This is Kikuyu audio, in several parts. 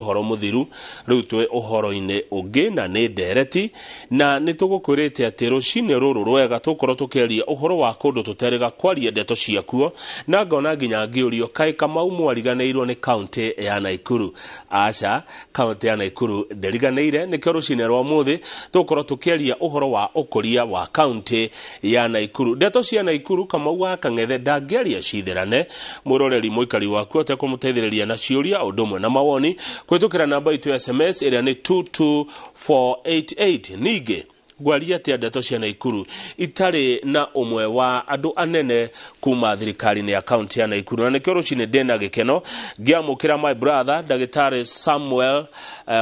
Ũhoro mũthiru rĩu twĩ ũhoro-inĩ ũngĩ na nĩ ndereti, na nĩ tũgũkwĩrĩte atĩ rũcinĩ rũrũ rwega tũkorwo tũkĩaria ũhoro wa kũndũ tũterĩga kwaria ndeto ciakuo, na ngona nginya ngĩũrio kaĩ Kamau mwariganĩirwo nĩ kaũntĩ ya Naikuru. Aca, kaũntĩ ya Naikuru ndĩriganĩire, nĩkĩo rũcinĩ rwa ũmũthĩ tũgũkorwo tũkĩaria ũhoro wa ũkũria wa kaũntĩ ya Naikuru. Ndeto cia Naikuru, Kamau wa Kang'ethe ndangĩaria cithirane. Mwĩroreri mũikari waku atekũmũteithĩrĩria na ciũria ũndũ ũmwe na mawoni kũhĩtũkĩra namba itũ ya SMS ĩrĩa nĩ 22488. Ningĩ ngwaria atĩa ndeto cia Naikuru itarĩ na ũmwe wa andũ anene kuma thirikari-inĩ ya kaunti ya Naikuru, na nĩkĩo rũcinĩ ndĩna gĩkeno ngĩamũkĩra my brother Ndagĩtarĩ Samuel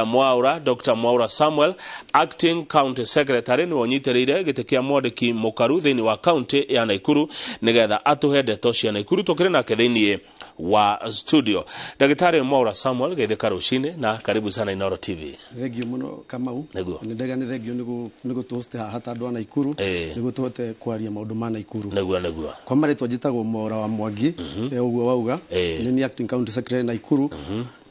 Mwaura, Dr. Mwaura Samuel, acting county secretary, nĩwe ũnyitĩrĩire gĩtĩ kĩa mwandĩki mũkaru thĩinĩ wa kaunti ya Naikuru nĩgetha atũhe ndeto cia Naikuru. Tũkĩrĩ nake thĩinĩ wa studio Ndagĩtarĩ Mwaura Samuel, geithĩka rũcinĩ na karibu sana Inooro TV. Thengio muno, Kamau. Nĩguo. Nĩ ndega, nĩ thengio nĩ gũtũhost haha ta andũ a Naikuru nĩguo tũhote kwaria maũndũ ma Naikuru. Nĩguo. Kwa marĩtwa njĩtagwo Mwaura wa Mwangi, ũguo wauga. Nĩ ni acting county secretary Naikuru,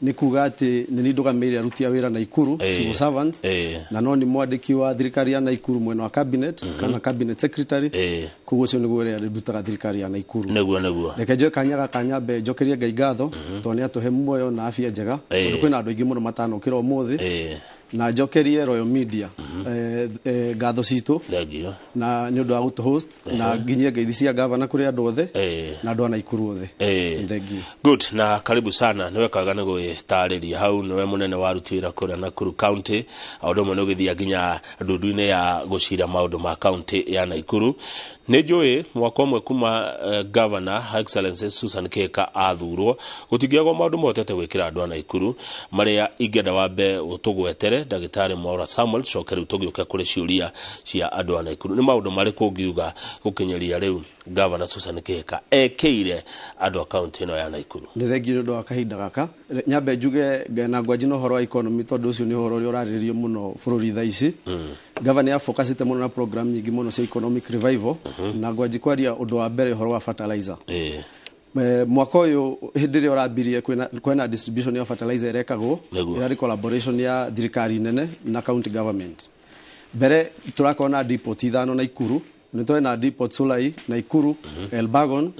nĩ kuga atĩ nĩ ni ndũgamĩrĩire aruti a wĩra Naikuru, civil servants, na no nĩ mwandĩki wa thirikari ya Naikuru mwena wa cabinet kana cabinet secretary. Koguo ũcio nĩguo ũrĩa ndutaga thirikari ya Naikuru. Nĩguo. Reke njoe kanya gaka nyambe njokerie Ngai ngatho tondũ nĩ atũhe muoyo na afya njega, tondũ kwĩna andũ aingĩ mũno matanokĩra ũmũthĩ, na njokerie Royal Media ngatho citũ Thengio. na nĩ ũndũ wa gũtũ host, na nginyie ngeithi cia gavana kũrĩ andũ othe na andũ a Naikuru othe. Thengio. Good, na karibu sana. Nĩwe kaga nĩ gwĩtarĩria hau, nĩwe mũnene wa aruti wĩra kũrĩa Nakuru County, o ũndũ ũmwe nĩ ũgĩthiĩ nginya ndundu-inĩ ya gũcira maũndũ ma kaunti ya Naikuru. Nĩ njũĩ mwaka ũmwe kuma Governor Her Excellency Susan Kihika athurwo, gũtingĩagwo maũndũ mahotete gwĩkĩra andũ a Naikuru marĩa ingĩenda wambe ũtũgwetere, Ndagĩtarĩ Mwaura Samuel, tucoke rĩu tũgĩũke kũrĩ ciũria cia andũ a Naikuru. Nĩ maũndũ marĩkũ ũngiuga gũkinyĩria rĩu Governor Susan Kihika ekĩire andũ a kaunti ĩno ya Naikuru? Nĩ thengio nĩ ũndũ wa kahinda gaka. Nyambe njuge na ngwanji na ũhoro wa economy, tondũ ũcio nĩ ũhoro ũrĩa ũrarĩrĩrio mũno bũrũri thaa ici. Gavana nĩ afocusĩte mũno na program nyingĩ mũno cia economic revival, na ngwanji kwaria ũndũ wa mbere, ũhoro wa fertilizer. Mwaka ũyũ hĩndĩ ĩrĩa ũrambirie, kwĩna distribution ya fertilizer ĩrekagwo. Ĩrarĩ collaboration ya thirikari nene na county government. Mbere tũrakorwo na depot ithano Naikuru. Nĩ tũrĩ na depot Solai, Naikuru, Elbagon,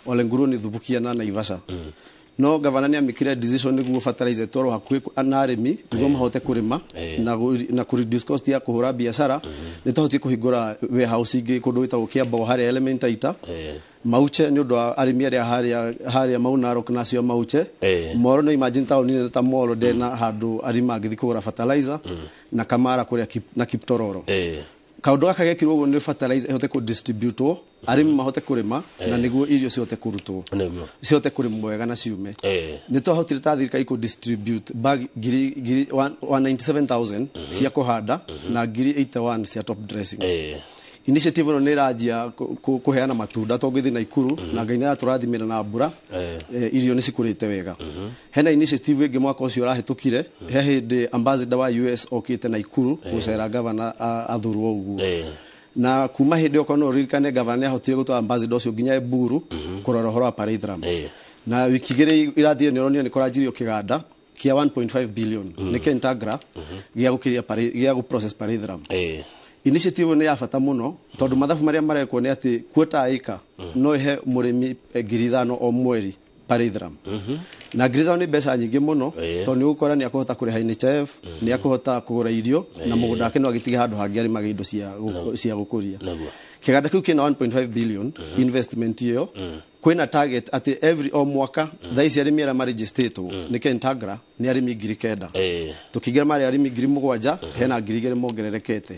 Ole Nguruni, Thubukia na Naivasha. No gavana nĩ amĩkire decision nĩguo fertilizer ĩtwarwo hakuhĩ na arĩmi nĩguo mahote kũrĩma na kũ reduce cost ya kũhũra biacara. Nĩ twahotire kũhingũra warehouse ingĩ kũndũ gwĩtagwo Kiambogo harĩa Elementaita, Mauche nĩ ũndũ wa arĩmi arĩa harĩa Mau Narok na acio a Mauche. Moro, no imagine taũni nene ta Moro ndena handũ arĩmi mangĩthiĩ kũgũra fertilizer, na Kamara kũrĩa na Kiptororo. Kaũndũ gaka gekirwo ũguo nĩ fertilizer ĩhote kũ distributwo, arĩmi mahote kũrĩma na nĩguo irio cihote kũrutwo, cihote kũrĩmwo wega na ciume. Nĩ twahotire ta thirikari kũ distribute bag ngiri 197,000 cia kũhanda na 81,000 cia top dressing. Initiative ĩno nĩ ĩranjia kũheana matunda tondũ ngĩthiĩ Naikuru na Ngai nĩ aratũrathimĩra na mbura, irio nĩ cikũrĩte wega. Hena initiative ĩngĩ mwaka ũcio ũrahĩtũkire, he hĩndĩ ambassador wa US okĩte Naikuru gũcera gavana athurwo ũguo, na kuma hĩndĩ ĩyo no ũririkane gavana nĩ ahotire gũtwara ambassador ũcio nginya Eburu kũrora ũhoro wa Pyrethrum. Na wiki igĩrĩ irathire nĩ ũronire nĩ kũranjirio kĩganda kĩa 1.5 billion nĩ Kentegra gĩa gũkĩria gĩa gũ process Pyrethrum. Initiative ĩyo nĩ ya bata mũno tondũ mathabu marĩa marekwo nĩ atĩ quarter acre no ĩhe mũrĩmi 5,000 o mweri Pyrethrum, na 5,000 nĩ mbeca nyingĩ mũno, tondũ nĩ ũgũkora nĩ akũhota kũrĩha NHIF, nĩ akũhota kũgũra irio, na mũgũnda wake no agĩtige handũ hangĩ arĩmage indo cia gũkũria. Kĩganda kĩu kĩna 1.5 billion investment ĩyo. Kwĩna target atĩ every o mwaka thaa ici arĩmi arĩa marĩgistĩtwo nĩ Kentegra nĩ arĩmi 9,000. Tũkĩingĩra marĩ arĩmi 7,000, hena 2,000 mongererekete.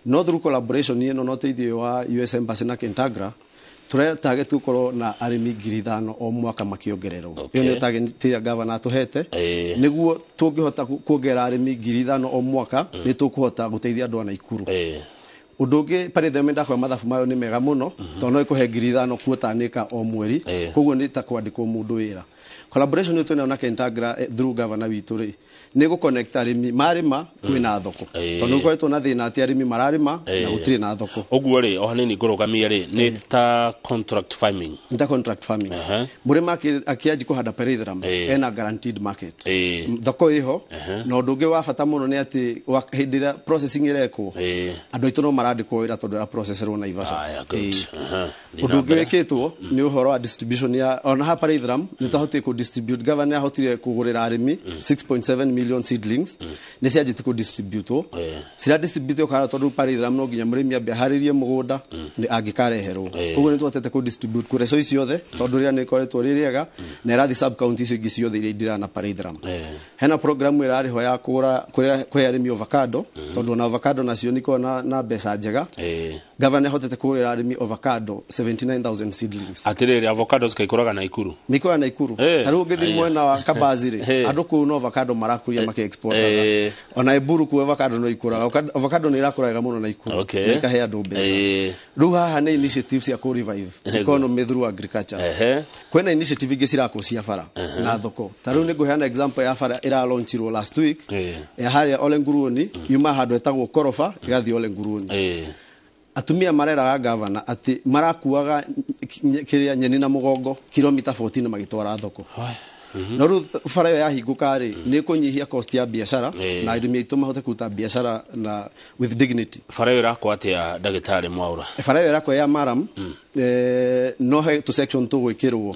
No through collaboration ĩno na ũteithio wa US Embassy na Kentegra, tũre target gũkorwo na arĩmi 5,000 o mwaka makĩongererwo. Ĩyo nĩyo target ĩrĩa gavana atũhete. Nĩguo tũngĩhota kuongerera arĩmi 5,000 o mwaka, nĩ tũkũhota gũteithia andũ a Naikuru. Ũndũ ũngĩ, Pyrethrum ndakora mathabu mayo nĩ mega mũno tondũ no ĩkũhe 5,000 quarter acre o mweri. Koguo nĩ ta kwandĩkwo mũndũ wĩra. Collaboration ĩyo twĩnayo na Kentagra through governor witũ rĩ, nĩ gũ connect arĩmi marĩma kwĩna thoko, tondũ gũkoretwo na thĩna atĩ arĩmi mararĩma na gũtirĩ na thoko. Ũguo rĩ, o hanini ngũrũgamie rĩ, nĩ ta contract farming? Nĩ ta contract farming. Mũrĩmi akĩanji kũhanda pyrethrum ena guaranteed market, thoko ĩho. Na ũndũ ũngĩ wa bata mũno nĩ atĩ hĩndĩ ĩrĩa processing ĩrekwo, andũ aitũ no marandĩkwo wĩra tondũ ĩraprocesserwo Naivasha. Aya, good. Thiĩ Ũndũ na ũngĩ mbere. wĩkĩtwo nĩ ũhoro wa distribution ya ona haha pyrethrum. Nĩ twahotire kũ distribute, governor nĩ ahotire kũgũrĩra arĩmi 6.7 million seedlings, nĩ cianjĩtie kũ distributwo, cira distributwo kara, tondũ pyrethrum no nginya mũrĩmi ambe aharĩrie mũgũnda nĩ angĩkareherwo. Koguo nĩ twahotete kũ distribute kũreco ciothe, tondũ rĩrĩa nĩ ĩkoretwo rĩ rĩega na ĩrathiĩ sub county icio ingĩ ciothe iria indirana pyrethrum. Hena program ĩrarĩho ya kũgũra kũrĩa kũhe arĩmi avocado, tondũ ona avocado nacio nĩ ikoragwo na mbeca njega. Governor ahotete kũgũrĩra arĩmi avocado 79,000 seedlings. Atĩrĩrĩ, avocados kaikũraga Naikuru? Nĩikũraga Naikuru. Ta rĩu ũngĩthiĩ mwena wa Kabazi rĩ, andũ kũu no avocado marakũria makĩ-exportaga. Ona Eburu kũu avocado no ikũraga. Avocado nĩ ĩrakũra wega mũno Naikuru na ikahe andũ mbeca. Rĩu haha nĩ initiative cia kũ revive economy through agriculture. Kwĩna initiative ingĩ cirakwo cia bara na thoko. Ta rĩu nĩ ngũheana example ya bara ĩralaunchirwo last week, ya harĩa Ole Nguruoni, yuma handũ hetagwo Koroba ĩgathiĩ Ole Nguruoni. Atumia mareraga gavana atĩ marakuaga kĩrĩa nyeni na mũgongo kilomita 14 magĩtwara thoko. No rĩu bara ĩyo yahingũka rĩ, nĩ ĩkũnyihia cost ya biacara na arĩmi aitũ mahote kũruta biacara na with dignity. Bara ĩyo ĩrakwo atĩa, ndagĩtarĩ Mwaura? Bara ĩyo ĩrakwo ya maram, no he tũ section tũgwĩkĩrwo,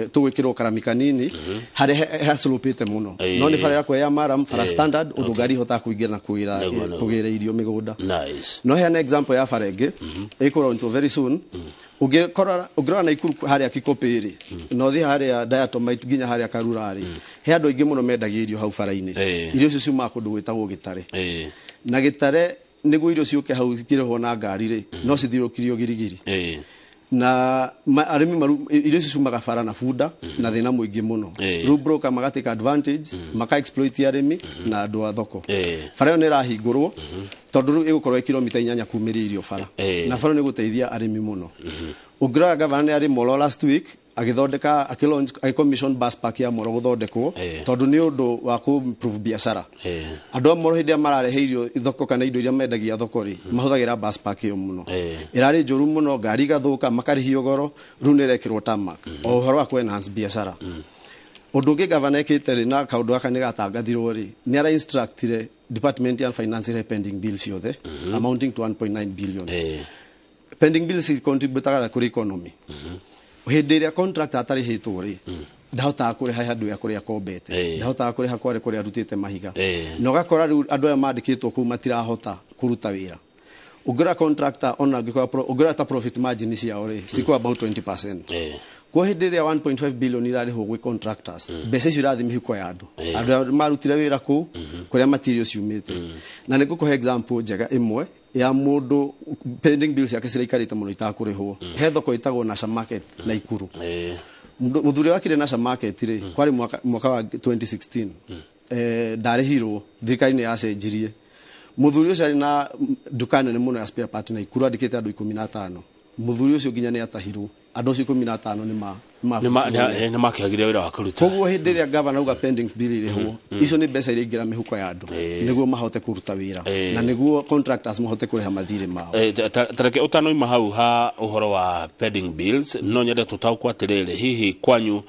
tũgwĩkĩrwo karami kanini harĩa haslopĩte mũno. No nĩ bara ĩrakwo ya maram, bara standard, ũndũ ngari ihotaga kũingĩra na kũgĩra Nĩguo, nĩguo. kũgĩra irio mĩgũnda. Nice. No heana example ya bara ĩngĩ ĩkũlaunchwo very soon. Ũngĩkora, ũngĩrora Naikuru harĩa Kikopĩ rĩ, na ũthiĩ harĩa Diatomite nginya harĩa Karura rĩ, he andũ aingĩ mũno mendagia irio hau bara-inĩ. Irio icio ciumaga kũndũ gwĩtagwo Gĩtare, na Gĩtare nĩguo irio ciũke hau cikĩrĩhwo na ngari rĩ, no cithiũrũkirio Girigiri. Na arĩmi irio icio ciumaga bara na bunda na thĩna mũingĩ mũno. Rĩu broker magatake advantage, maka exploit arĩmi na andũ a thoko. Bara ĩyo nĩ ĩrahingũrwo, tondũ rĩu ĩgũkorwo ĩ kilomita 8 kumĩria irio bara. Na bara ĩyo nĩ ĩgũteithia arĩmi mũno. Ũngĩrora, gavana nĩ arĩ Molo last week agĩthondeka, akĩlaunch, agĩcommission bus park ya Molo gũthondekwo, tondũ nĩ ũndũ wa kũ improve biacara. Andũ a Molo hĩndĩ ĩrĩa mararehe irio thoko kana indo iria mendagia thoko rĩ, mahũthagĩra bus park ĩyo mũno. Ĩrarĩ njũru mũno, ngari igathũka, makarĩhio goro. Rĩu nĩ ĩrekĩrwo tarmac, o ũhoro wa kũ enhance biacara. Ũndũ ũngĩ gavana ekĩte rĩ, na kaũndũ gaka nĩ gatangathirwo rĩ, nĩ ara instructire department ya finance ĩrehe pending bills ciothe amounting to 1.9 billion. Pending bills contributaga kũrĩ economy. Hĩndĩ ĩrĩa contract atarĩhĩtwo rĩ, ndahotaga kũrĩha andũ ya kũrĩa akombete, ndahotaga kũrĩha kware kũrĩa arutĩte mahiga, na ũgakora rĩu andũ aya mandĩkĩtwo kũu matirahota kũruta wĩra. Ũngĩrora contractor, ona angĩkorwo ũngĩrora ta profit margin ciao rĩ, cikorwo about 20%. Kwa hĩndĩ ĩrĩa 1.5 billion irarĩhwo gwĩ contractors, mbeca icio irathiĩ mĩhuko ya andũ, andũ arĩa marutire wĩra kũu kũrĩa material ciumĩte. Na nĩ ngũkũhe example njega ĩmwe ya mũndũ pending bills ciake ciraikarĩte mũno itakũrĩhwo. He thoko ĩtagwo Nasha Market Naikuru. Mũthuri wakire Nasha Market rĩ, kwarĩ mwaka wa 2016, ndarĩhirwo, thirikari nĩ yacenjirie. Mũthuri ũcio arĩ na nduka nene mũno ya spare part Naikuru, andĩkĩte andũ 15. Mũthuri ũcio nginya nĩ atahirwo, andũ acio 15 nĩ mabutirwo wĩra. Nĩ makĩagire wĩra wa kũruta. Koguo hĩndĩ ĩrĩa gavana auga pending bill irĩhwo, icio nĩ mbeca iria ingĩra mĩhuko ya andũ nĩguo mahote kũruta wĩra na nĩguo contractors mahote kũrĩha mathirĩ mao. Tareke ũtanoima hau ha ũhoro wa pending bills, no nyende tũtaũkwo atĩrĩrĩ, hihi kwanyu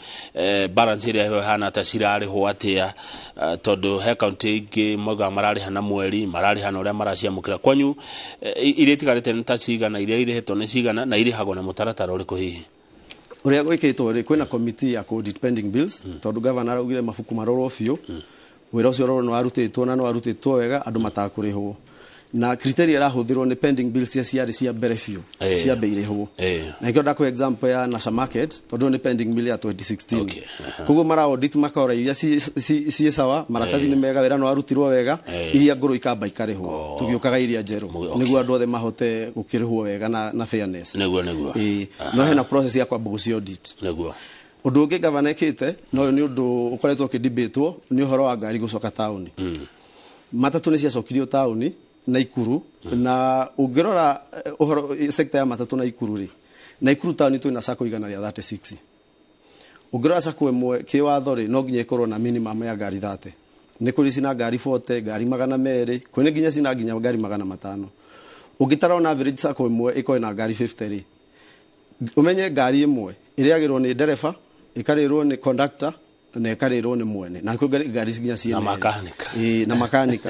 balance ĩrĩa ĩho ĩhana ta cirarĩhwo atĩa? Tondũ he kaunti ingĩ maugaga mararĩha na mweri, mararĩha na ũrĩa maraciamũkĩra. Kwanyu iria itigarĩte nĩ ta cigana, iria irĩhĩtwo nĩ cigana, na irĩhagwo na mũtaratara ũrĩkũ hihi? Ũrĩa gwĩkĩtwo rĩ, kwĩna committee ya ku audit pending bills, tondũ gavana araugire mabuku marorwo biũ. Wĩra ũcio ũrorwo nĩ warutĩtwo na nĩ warutĩtwo wega, andũ matakũrĩhwo, na criteria ĩrahũthĩrwo nĩ pending bills cia ciarĩ cia mbere biũ ciambe irĩhwo. Na ikĩo ndakũhe example ya Nasha Market, tondũ nĩ pending bill ya 2016. Koguo mara audit makora iria ciĩ sawa, maratathi nĩ mega, wĩra nĩ warutirwo wega, iria ngũrũ ikamba ikarĩhwo, tũgĩũkaga iria njerũ, nĩguo andũ othe mahote gũkĩrĩhwo wega na fairness. Nĩguo, nĩguo. Ĩĩ, no hena process ya kwamba gũci audit. Ũndũ ũngĩ gavana ekĩte, na ũyũ nĩ ũndũ ũkoretwo ũkĩdebatwo, nĩ ũhoro wa ngari gũcoka taũni. Matatũ nĩ ciacokirio taũni Naikuru, na ũngĩrora ũhoro sector ya matatũ Naikuru rĩ, Naikuru taũni twĩna sacco 136. Ũngĩrora sacco ĩmwe kĩwatho rĩ, no nginya ĩkorwo na minimum ya ngari 30. Nĩ kũrĩ cina ngari 40, ngari 200, kwĩna nginya cina nginya ngari 500. Ũngĩtara on average sacco ĩmwe ĩkorwo na ngari 50 rĩ, ũmenye ngari ĩmwe ĩrĩagĩrwo nĩ ndereba, ĩkarĩrwo nĩ conductor na ĩkarĩrwo nĩ mwene, na kwĩ ngari nginya ciene Na makanika. Ĩĩ, na makanika.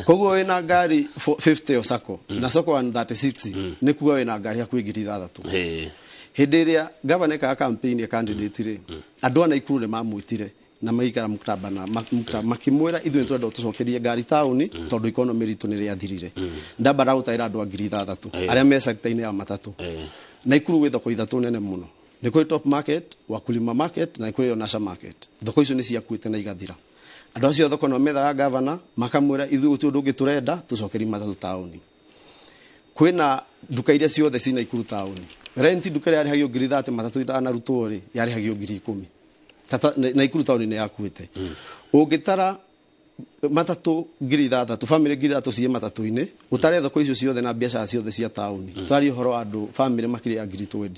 Koguo wĩna ngari 50 o sacco na sacco 136, nĩ kuga wĩna ngari hakuhĩ 6,000. Hĩndĩ ĩrĩa gavana ekaga campaign ya candidate rĩ, andũ a Naikuru nĩ mamwĩtire na maikara mũkataba na makĩmwĩra ithuĩ nĩ tũrenda ũtũcokerie ngari taũni, tondũ economy ritũ nĩ rĩathirire. Ndamba ndagũtarĩra andũ a 6,000 arĩa me sector-inĩ ya matatũ. Naikuru gwĩ thoko ithatũ nene mũno. Nĩ kũrĩ Top Market, Wakulima Market na nĩ kũrĩ Onasha Market. Thoko icio nĩ ciakuĩte na igathira. Andũ acio a thoko no methaga gavana makamwĩra ithuĩ gũtirĩ ũndũ ũngĩ tũrenda, tũcokerie matatũ taũni. Kwĩna nduka iria ciothe ci Naikuru taũni. Rent nduka ĩrĩa yarĩhagio 30,000 matatũ itanarutwo rĩ, yarĩhagio 10,000. Tata Naikuru taũni nĩ yakuĩte. Ũngĩtara matatũ 6,000, family 6,000 ciĩ matatũ-inĩ, ũtare thoko icio ciothe na biacara ciothe cia taũni. Twarie ũhoro wa andũ family makĩria ya 20,000.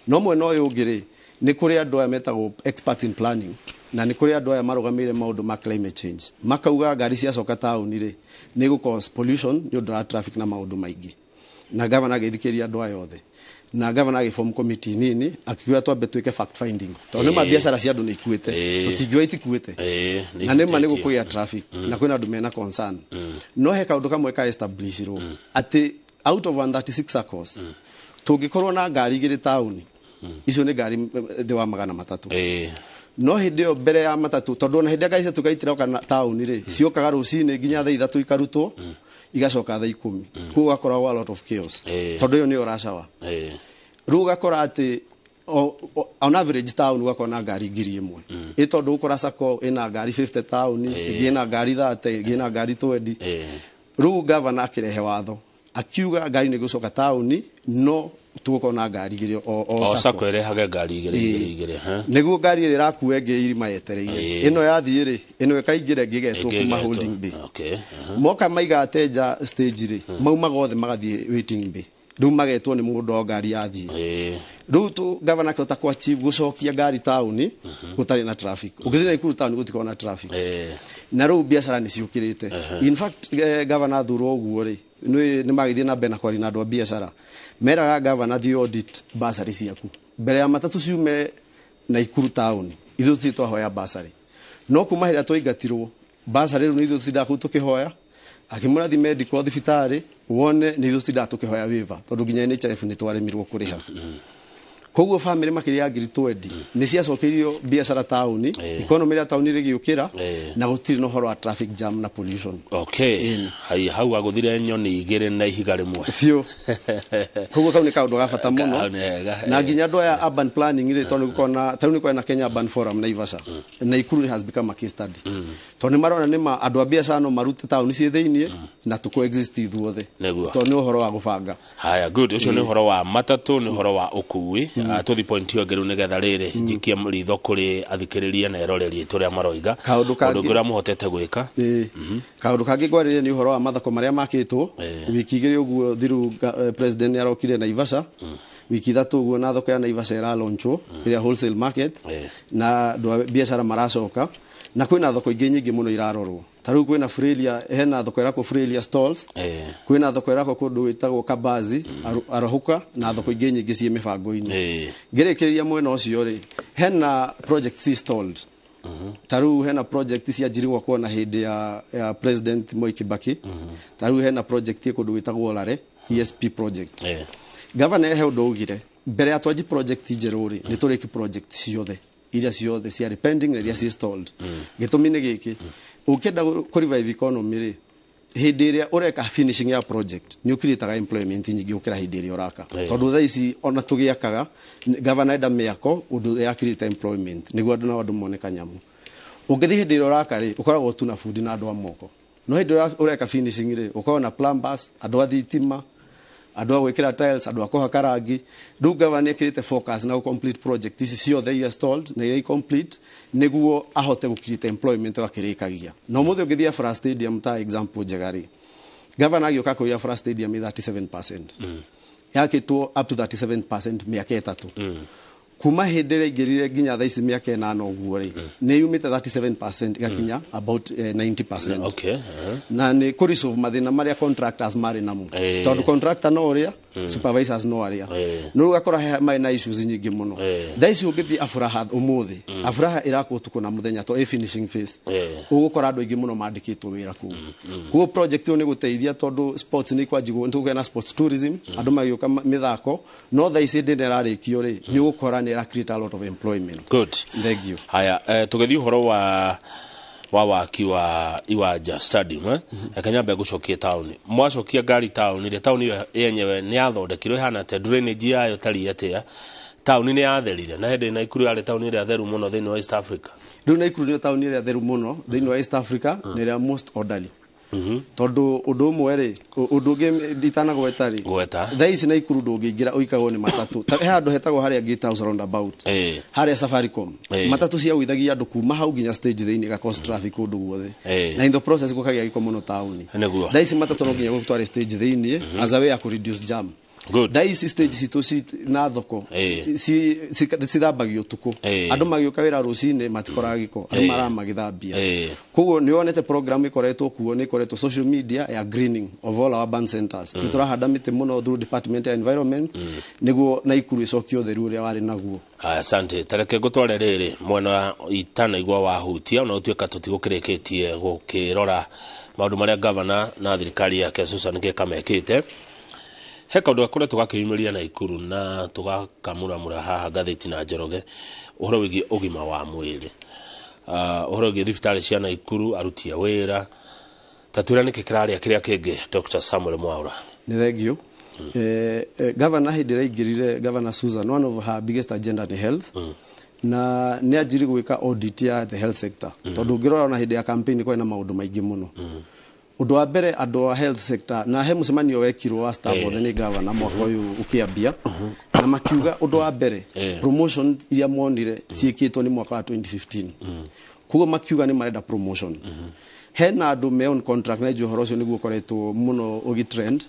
No mwena ũyũ ũngĩ rĩ, nĩ kũrĩ andũ aya metagwo experts in planning, na nĩ kũrĩ andũ aya marũgamĩrĩire maũndũ ma climate change. Makauga ngari ciacoka taũni rĩ, nĩ gũ cause pollution nĩ ũndũ wa traffic na maũndũ maingĩ. Na gavana agĩthikĩrĩria andũ aya othe. Na gavana agĩform committee nini, akiuga twambe twĩke fact finding. Tondũ nĩ ma biacara cia andũ nĩ ikuĩte. Tũtingiuga itikuĩte. Nĩ Na nĩ ma nĩ ikuĩte. gũkũgĩa traffic. Na kwĩna andũ mena concern. No he kaũndũ kamwe ka establishirwo atĩ out of 136 SACCOs, tũngĩkorwo na ngari igĩrĩ taũni, icio nĩ ngari thĩ wa 300. No hĩndĩ ĩyo mbere ya matatũ, tondũ ona hĩndĩ ĩrĩa ngari ciatuĩka itiroka na taũni rĩ, ciũkaga rũcinĩ nginya thaa 3 ikarutwo, igacoka thaa 10. Koguo gũgakoragwo a lot of chaos. Tondũ ĩyo nĩyo rush hour. Rĩu ũgakora atĩ on average town ũgakorwo na ngari 1,000. Ĩ tondũ ũgũkora sacco ĩna ngari 50 taũni, ĩngĩ ĩna ngari 30, ĩngĩ ĩna ngari 20. Rĩu gavana akĩrehe watho, akiuga ngari nĩ igũcoka taũni, no tũgũkorwo na ngari igĩrĩ o O sacco. sacco ĩrehage ngari igĩrĩ, igĩrĩ, igĩrĩ, ha? Nĩguo ngari ĩrĩa ĩrakua ĩngĩ irima yetereire. Ĩno yathiĩ rĩ, ĩno ĩkaingĩra ĩngĩ ĩgetwo Ĩngĩ kuma ĩgetwo. holding bay. Okay. Moka maiga ateja stage rĩ, maumaga othe magathiĩ waiting bay. Rĩu magetwo nĩ mũndũ wa ngari yathiĩ. Rĩu tu gavana akĩhota kũ achieve gũcokia ngari taũni gũtarĩ na traffic. Ũngĩthiĩ Naikuru taũni gũtikoragwo na traffic. Na rĩu biacara nĩ ciũkĩrĩte. In fact, gavana athurwo ũguo rĩ, nĩ magĩthiĩ na mbere na kwaria na andũ a biacara. Meraga gavana thiĩ audit bursary ciaku. Mbere ya matatũ ciume Naikuru taũni, ithuĩ tũtirĩ twahoya bursary. No kuma hĩrĩa twaingatirwo, bursary rĩu nĩ ithuĩ tũtindaga kũu tũkĩhoya. Akĩmwĩra thiĩ medical thibitarĩ, wone nĩ ithuĩ tũtindaga tũkĩhoya waiver, tondũ nginya NHIF nĩ twaremirwo kũrĩha. Koguo family makĩria ya 20,000 nĩ ciacokeirio biacara taũni, economy ya taũni rĩgĩũkĩra, na gũtirĩ na ũhoro wa traffic jam na pollution. Okay. Haya, hau agũthire nyoni igĩrĩ na ihiga rĩmwe. Biũ. Koguo kau nĩ kaũndũ ga bata mũno. Kau nĩ wega, Na nginya andũ aya urban planning rĩ, tondũ nĩgũkorwo na, ta rĩu nĩ kũrĩ na Kenya Urban Forum Naivasha. Naikuru has become a case study. Tondũ nĩ marona nĩ ma andũ a biacara no marute taũni ciĩ thĩiniĩ na tũ coexist ithuothe. Nĩguo. Tondũ nĩ ũhoro wa gũbanga. Haya, good. Ũcio nĩ ũhoro wa matatũ, nĩ ũhoro wa ũkui. Tũthi point ĩyo ĩngĩ rĩu nĩgetha rĩrĩ njikie ritho kũrĩ athikĩrĩria na eroreri aitũ ũrĩa maroiga. Kaũndũ kangĩ. Ũndũ ũngĩ ũrĩa mũhotete gwĩka. Kaũndũ kangĩ ngwarĩrĩria nĩ ũhoro wa mathoko marĩa makĩtwo. Wiki igĩrĩ ũguo thiru president nĩ arokire Naivasha. Wiki ithatũ ũguo na thoko ya Naivasha ĩralaunchwo, ĩrĩa wholesale market. Na andũ a biacara maracoka. Na kwĩna thoko ingĩ nyingĩ mũno irarorwo. Ta rĩu kwĩna Frelia, hena thoko ĩrakwo Frelia stalls. Kwĩna thoko ĩrakwo kũndũ gwĩtagwo Kabazi, Arahuka, na thoko ingĩ nyingĩ ciĩ mĩbango-inĩ. Ngĩrĩkĩrĩria mwena ũcio rĩ, hena project ci stalled. Ta rĩu hena project cianjirie gwakwo na hĩndĩ ya President Mwai Kibaki. Ta rĩu hena project ĩ kũndũ gwĩtagwo Olare, ESP project. Governor he ũndũ augire, mbere ya twanji project njerũ rĩ, nĩ tũrĩki project ciothe iria ciothe ciarĩ pending na iria ci stalled. Gĩtũmi nĩ gĩkĩ, ũngĩenda kũ revive economy rĩ, hĩndĩ ĩrĩa ũreka finishing ya project nĩ ũkirĩtaga employment nyingĩ gũkĩra hĩndĩ ĩrĩa ũraka. Tondũ thaa ici ona tũgĩakaga, governor enda mĩako ũndũ ũrĩa create employment nĩguo andũ nao andũ mone kanyamũ. Ũngĩthiĩ hĩndĩ ĩrĩa ũraka rĩ, ũkoragwo tu na bundi na andũ a moko. No hĩndĩ ĩrĩa ũreka finishing rĩ, ũkoragwo na plumbers, andũ a thitima, andũ a gwĩkĩra tiles, andũ a kũhaka rangi. Rĩu governor nĩ ekĩrĩte focus na complete project ici ciothe iria stalled na iria complete nĩguo ahote gũ create employment akĩrĩkagia. Na ũmũthĩ ũngĩthiĩ Afra Stadium ta example njega rĩ, governor agĩũka kũiga Afra Stadium ĩ 37%. Yakĩtwo up to 37% mĩaka ĩtatũ. Kuma hĩndĩ ĩrĩa aingĩrire nginya thaa ici mĩaka 8 ũguo rĩ, nĩ yumĩte 37% ĩgakinya about 90%. Na nĩ kũ resolve mathĩna marĩa contractors marĩ namo, tondũ contractor no ũrĩa, supervisors no arĩa, no rĩu ũgakora he marĩ na issues nyingĩ mũno. Thaa ici ũngĩthiĩ Afuraha ũmũthĩ, Afuraha ĩrakwo ũtukũ na mũthenya to ĩ finishing phase, ũgũkora andũ aingĩ mũno mandĩkĩtwo wĩra kũu. Koguo project ĩyo nĩ gũteithia, tondũ sports nĩ ikwanjigwo, nĩ tũkũgĩa na sports tourism, andũ magĩũka mĩthako. No thaa ici hĩndĩ ĩrĩa ĩrarĩkio rĩ, nĩ ũgũkora nĩ ĩra create a lot of employment. Good. Thank you. Haya, tũgĩthiĩ ũhoro wa waki wa Iwanja Stadium, eh? Reke nyambe ngũcokie taũni. Mwacokia ngari taũni rĩ, taũni ĩyo yenyewe nĩ yathondekirwo ĩhana atĩa? Drainage yayo tari atĩa? Taũni nĩ yatherire? Na hĩndĩ Naikuru yarĩ taũni ĩrĩa theru mũno thĩinĩ wa East Africa. Rĩu Naikuru nĩyo taũni ĩrĩa theru mũno thĩinĩ wa East Africa na ĩrĩa most orderly, tondũ ũndũ ũmwe rĩ, ũndũ ũngĩ itanagweta rĩ, Gweta. thaa ici Naikuru ndũngĩingĩra ũikagwo nĩ matatũ. Ta he handũ hetagwo harĩa Gate House roundabout, harĩa Safaricom, matatũ ciagũithagia andũ kuma hau nginya stage thĩinĩ, ga cause traffic kũndũ guothe, na in the process gũkagĩa gĩko mũno taũni. Thaa ici matatũ no nginya gũtware stage thĩinĩ as a way ya kũ reduce jam. Thaa ici stage citũ ci na thoko cithambagio ũtukũ. Andũ magĩũka wĩra rũcinĩ matikoraga gĩko, andũ maramagĩthambia. Koguo nĩ wonete program ĩkoretwo kuo, nĩ ĩkoretwo social media ya greening of all our urban centers. Nĩ tũrahanda mĩtĩ mũno through department ya environment nĩguo Naikuru ĩcokio ũtheru ũrĩa warĩ naguo. Aya, asante. Tareke ngũtware rĩrĩ mwena wa itanaigua wahutia, ona gũtuĩka tũtigũkĩrĩkĩtie gũkĩrora maũndũ marĩa gavana na thirikari yake Susan Kĩka mekĩte. He kaũndũ gakoretwo gakĩyumĩria Naikuru na tũgakamuramura haha ngathĩti na Njoroge, ũhoro wĩgiĩ ũgima wa mwĩrĩ, ũhoro wĩgiĩ thibitarĩ cia Naikuru, aruti a wĩra. Ta twĩra nĩkĩ kĩrarĩa kĩrĩa kĩngĩ, Dr. Samuel Mwaura. Nĩ thank you. Governor hĩndĩ ĩrĩa aingĩrire, Governor Susan, one of her biggest agenda nĩ health, na nĩ anjiri gwĩka audit ya the health sector, tondũ ũngĩrora ona hĩndĩ ya campaign kwarĩ na maũndũ maingĩ mũno. Ũndũ wa mbere, andũ a health sector, na he mũcemanio wekirwo wa staff othe nĩ governor mwaka ũyũ ũkĩambia, na makiuga ũndũ wa mbere, promotion iria monire ciĩkĩtwo nĩ mwaka wa 2015. Koguo makiuga nĩ marenda promotion. Hena andũ me on contract, na njũĩ ũhoro ũcio nĩguo ũkoretwo mũno ũgĩtrend.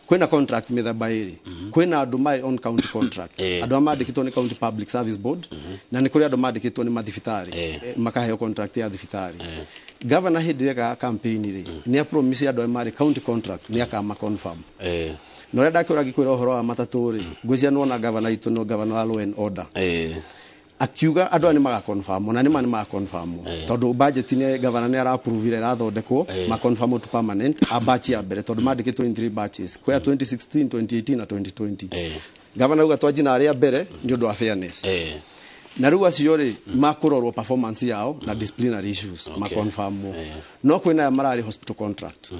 Kwĩna contract mĩthemba ĩrĩ. Kwĩna andũ marĩ on county contract, andũ arĩa mandĩkĩtwo nĩ County Public Service Board, na nĩ kũrĩ andũ mandĩkĩtwo nĩ mathibitarĩ, makaheo contract ya thibitarĩ. Governor hĩndĩ ĩrĩa ekaga campaign rĩ, nĩ apromise andũ arĩa marĩ county contract nĩ akama confirm. Na ũrĩa ndakĩũra ngĩkwĩra ũhoro wa matatũ rĩ, ngwĩciria nĩwona governor itũ no governor wa law and order, akiuga andũ aya nĩ magaconfirm, na nĩ ma nĩ magaconfirm, tondũ budget nĩ governor nĩ arapprovire ĩrathondekwo maconfirm to permanent a batch ya mbere, tondũ mandĩkĩtwo in three batches, kwĩ ya 2016, 2018 na 2020. Governor auga twanji na arĩa mbere nĩ ũndũ wa fairness. Na rĩu acio rĩ, makũrorwo performance yao na disciplinary issues, maconfirmwo. No kwĩna aya mararĩ hospital contract.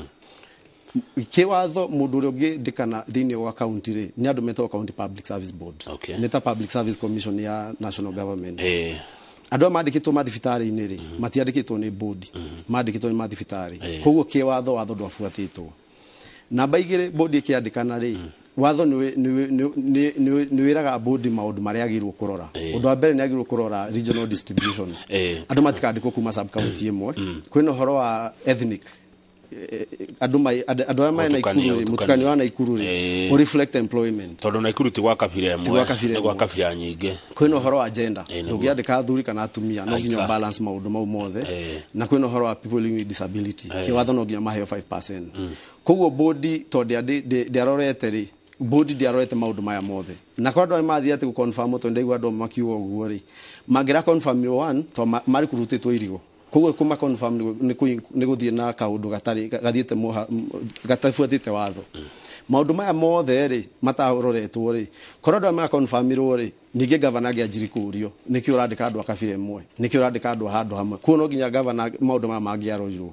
Kĩwatho, mũndũ ũrĩa ũngĩndĩkana thĩinĩ wa county rĩ, nĩ andũ metagwo County Public Service Board. Nĩ ta Public Service Commission ya national government. Andũ aya mandĩkĩtwo mathibitarĩ-inĩ rĩ, matiandĩkĩtwo nĩ bodi, mandĩkĩtwo nĩ mathibitarĩ. Koguo kĩwatho, watho ndwabuatĩtwo. Namba igĩrĩ, bodi ĩkĩandĩkana rĩ, watho nĩ wĩraga bodi maũndũ marĩa agĩrĩirwo kũrora. Ũndũ wa mbere, nĩ agĩrĩirwo kũrora regional distribution, andũ matikandĩkwo kuma sub county ĩmwe. Kwĩna ũhoro wa ethnic, andũ arĩa marĩ Mũtukanio, Naikuru rĩ, mũtukanio. Mũtukanio wa Naikuru rĩ, ũ reflect employment. Tondũ Naikuru ti gwa kabira Ti gwa ĩmwe, kabira nĩ gwa ĩmwe. kabira nyingĩ. Kwĩna ũhoro wa gender. Nĩguo. Ndũngĩandĩka athuri kana atumia, no nginya Aika. balance maũndũ mau mothe. Na kwĩna ũhoro wa people living with disability, kĩwatho no nginya maheo 5%. Koguo bodi tondũ ndĩarorete rĩ, bodi ndĩarorete maũndũ maya mothe, na kwa andũ arĩa mathiĩ atĩ gũconfirm, tondũ ndaigua andũ makiuga ũguo rĩ, mangĩra confirm one to marĩ kũrutĩtwo irigo. Koguo kũma confirm nĩ gũthiĩ na kaũndũ gatarĩ gathiĩte gatabuatĩte watho. Maũndũ maya mothe rĩ mataroretwo rĩ, korwo andũ aya maconfirmirwo rĩ, ningĩ gavana angĩanjiri kũũrio nĩkĩ ũrandĩka andũ a kabira ĩmwe, nĩkĩ ũrandĩka andũ a handũ hamwe. Koguo no nginya gavana maũndũ maya mangĩarorirwo.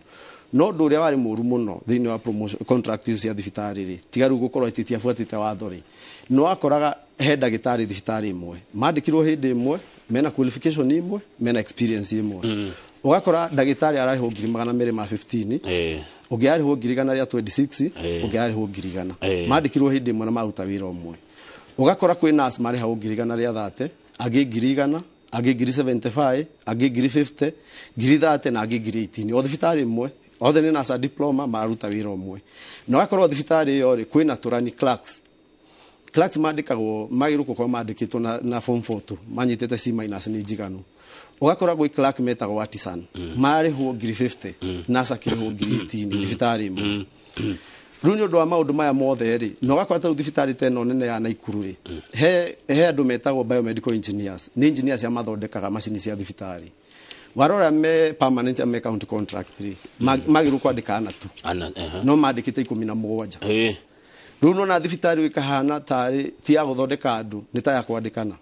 No ũndũ ũrĩa warĩ mũru mũno thĩinĩ wa promotion contract icio cia thibitarĩ rĩ, tiga rĩu gũkorwo atĩ itiabuatĩte watho rĩ, nĩ wakoraga he ndagĩtarĩ thibitarĩ ĩmwe mandĩkirwo hĩndĩ ĩmwe, mena qualification ĩmwe, mena experience ĩmwe. Ũgakora ndagĩtarĩ ararĩhwo 215,000, ũngĩ ararĩhwo 126,000, ũngĩ ararĩhwo 100,000. Mandĩkirwo hĩndĩ ĩmwe na maruta wĩra ũmwe. Ũgakora kwĩ nurse marĩhagwo 130,000, angĩ 100,000, angĩ 75,000, angĩ 50,000, 30,000 na angĩ 18,000, o thibitarĩ ĩmwe. Othe nĩ nurse a diploma, mararuta wĩra ũmwe. Na ũgakorwo thibitarĩ ĩyo rĩ, kwĩna tũrani clerks. Clerks mandĩkagwo, magĩrĩirwo gũkorwo mandĩkĩtwo na form 4 tu, manyitĩte C minus nĩ njiganu. Ũgakora gwĩ clerk metagwo artisan, mararĩhwo ngiri 50, nurse akĩrĩhwo ngiri 18 thibitarĩ ĩmwe. Rĩu nĩ ũndũ wa maũndũ maya mothe rĩ, na ũgakora ta rĩu thibitarĩ ta ĩno nene ya Naikuru rĩ, he andũ metagwo biomedical engineers, nĩ engineers arĩa mathondekaga macini cia thibitarĩ. Warora me permanent, me county contract rĩ, magĩrĩirwo kwandĩka ana tu. Ana, ehe. No mandĩkĩte 17. Rĩu nona thibitarĩ ĩkahana tarĩ ti ya gũthondeka andũ, nĩ ta ya kwandĩkana.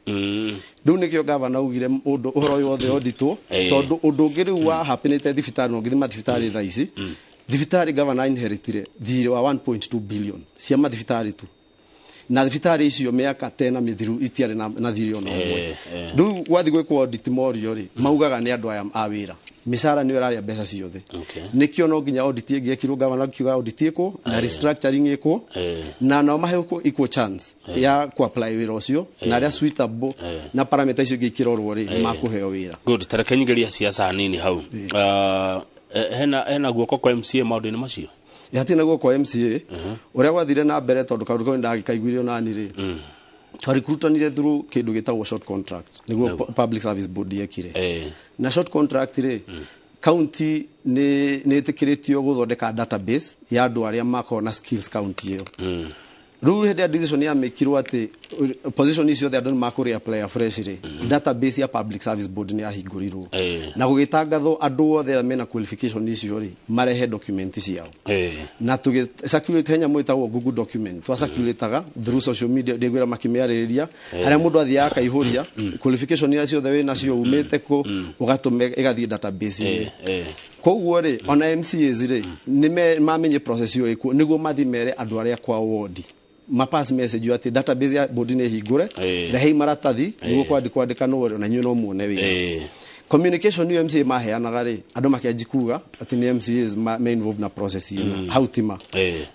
Rĩu nĩkĩo gavana augire ũndũ ũhoro ũyũ wothe auditwo, tondũ ũndũ ũngĩ rĩu wa happenĩte thibitarĩ, na ũngĩthima thibitarĩ thaa ici, thibitarĩ gavana inheritire thirĩ wa 1.2 billion cia mathibitarĩ tu, na thibitarĩ icio mĩaka tena mĩthiru itiarĩ na thirĩ ona ũmwe. Rĩu gwathi gwĩkwo audit morio rĩ, maugaga nĩ andũ aya a wĩra, mĩcara nĩyo ĩrarĩa mbeca ciothe. Nĩkĩo no nginya audit ĩngĩ ĩkirwo, gavana akiuga audit ĩkwo na restructuring ĩkwo, na nao maheo equal chance ya ku apply wĩra ũcio, na arĩa suitable na parameter icio ingĩ ikĩrorwo rĩ, nĩ makũheo wĩra. Good, tareke nyingĩria siasa hanini hau. Hena guoko kwa MCA maũndũ-inĩ macio? Hatirĩ na guoko kwa MCA. Ũrĩa gwathire na mbere, tondũ kaũndũ kau nĩndagĩkaiguire onani rĩ, twarikrutanire through kĩndũ gĩtagwo short contract, nĩguo Public Service Board yekire. Na short contract rĩ, county nĩ ĩtĩkĩrĩtio gũthondeka database ya andũ arĩa makoragwo na skills county ĩyo. Rĩu hĩndĩ ya decision yamĩkirwo atĩ position icio othe andũ nĩ makũrĩ apply afresh rĩ, database ya Public Service Board nĩ yahingũrirwo na gũgĩtangathwo andũ othe arĩa mena qualification icio rĩ, marehe document ciao. Na tũgĩ circulate he nyamũ ĩtagwo Google document, twa circulataga through social media, ndĩngwĩra makĩmĩarĩrĩria, harĩa mũndũ athiaga akaihũria qualification iria ciothe wĩ nacio, umĩte kũ, ũgatũme ĩgathiĩ database-inĩ. Koguo rĩ, ona MCAs rĩ, nĩ mamenye process ĩyo ĩkuo, nĩguo mathiĩ mere andũ arĩa kwa ward, mapass message atĩ database ya board nĩ hingũre, rehei maratathi nĩguo kwandĩkwo rĩ, na inyuĩ no muone wĩra. Communication ĩyo MCA maheanaga rĩ, andũ makĩanji kuga atĩ nĩ MCAs me involved na process ĩno hau tima.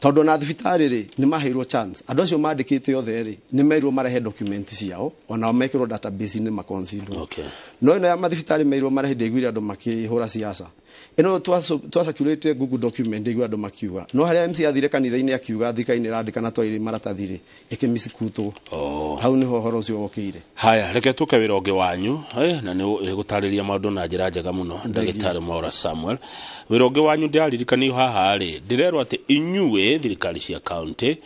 Tondũ ona thibitarĩ rĩ, nĩ maheirwo chance, andũ acio mandĩkĩte othe rĩ, nĩ merirwo marehe document ciao, onao mekĩrwo database-inĩ maconsiderwo. No ĩno ya mathibitarĩ merirwo marehe, ndĩiguire andũ makĩhũra siasa ĩno. Twa circulate Google document, ndĩiguire andũ makiuga, no harĩa MC athire kanitha-inĩ akiuga thirikari nĩ ĩrandĩka na twaire maratathi rĩ, ĩkĩmisikutwo. Hau nĩho ũhoro ũcio wokĩire. Haya, reke tũke wĩra ũngĩ wanyu, na nĩ gũtarĩria maũndũ na njĩra njega mũno, ndagĩtarĩ Mwaura Samuel. Wĩra ũngĩ wanyu ndĩraririkanio haha rĩ, ndĩrerwo atĩ inyuĩ thirikari cia county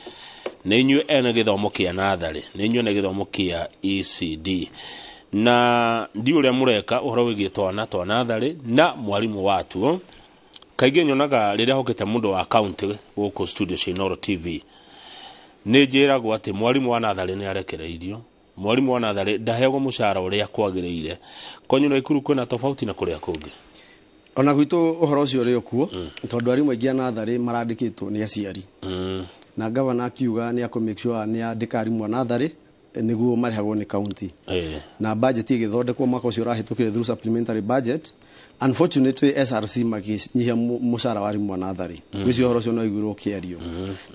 nĩ inyuĩ ene gĩthomo kĩa natharĩ, nĩ inyuĩ ene gĩthomo kĩa ECD, na ndi ũrĩa mũreka ũhoro wĩgiĩ twana twa natharĩ na mwarimũ watuo. Kaingĩ nyonaga rĩrĩa hokĩte mũndũ wa county gũkũ studio cia Inooro TV, nĩ njĩragwo atĩ mwarimũ wa natharĩ nĩ arekereirio, mwarimũ wa natharĩ ndaheagwo mũcara ũrĩa kwagĩrĩire. Kwanyu Naikuru kwĩna tofauti na kũrĩa kũngĩ? Ona gwitũ ũhoro ũcio ũrĩ okuo, tondũ arimũ aingĩ a natharĩ marandĩkĩtwo nĩ aciari, na gavana akiuga nĩ akũ make sure nĩ andĩka arimũ a natharĩ nĩguo marĩhagwo nĩ county. Na budget ĩgĩthondekwo mwaka ũcio ũrahĩtũkire through supplementary budget. Unfortunately, SRC makĩnyihia mũcara wa arimũ a natharĩ. Gwĩciria ũhoro ũcio no ũiguirwo ũkĩario,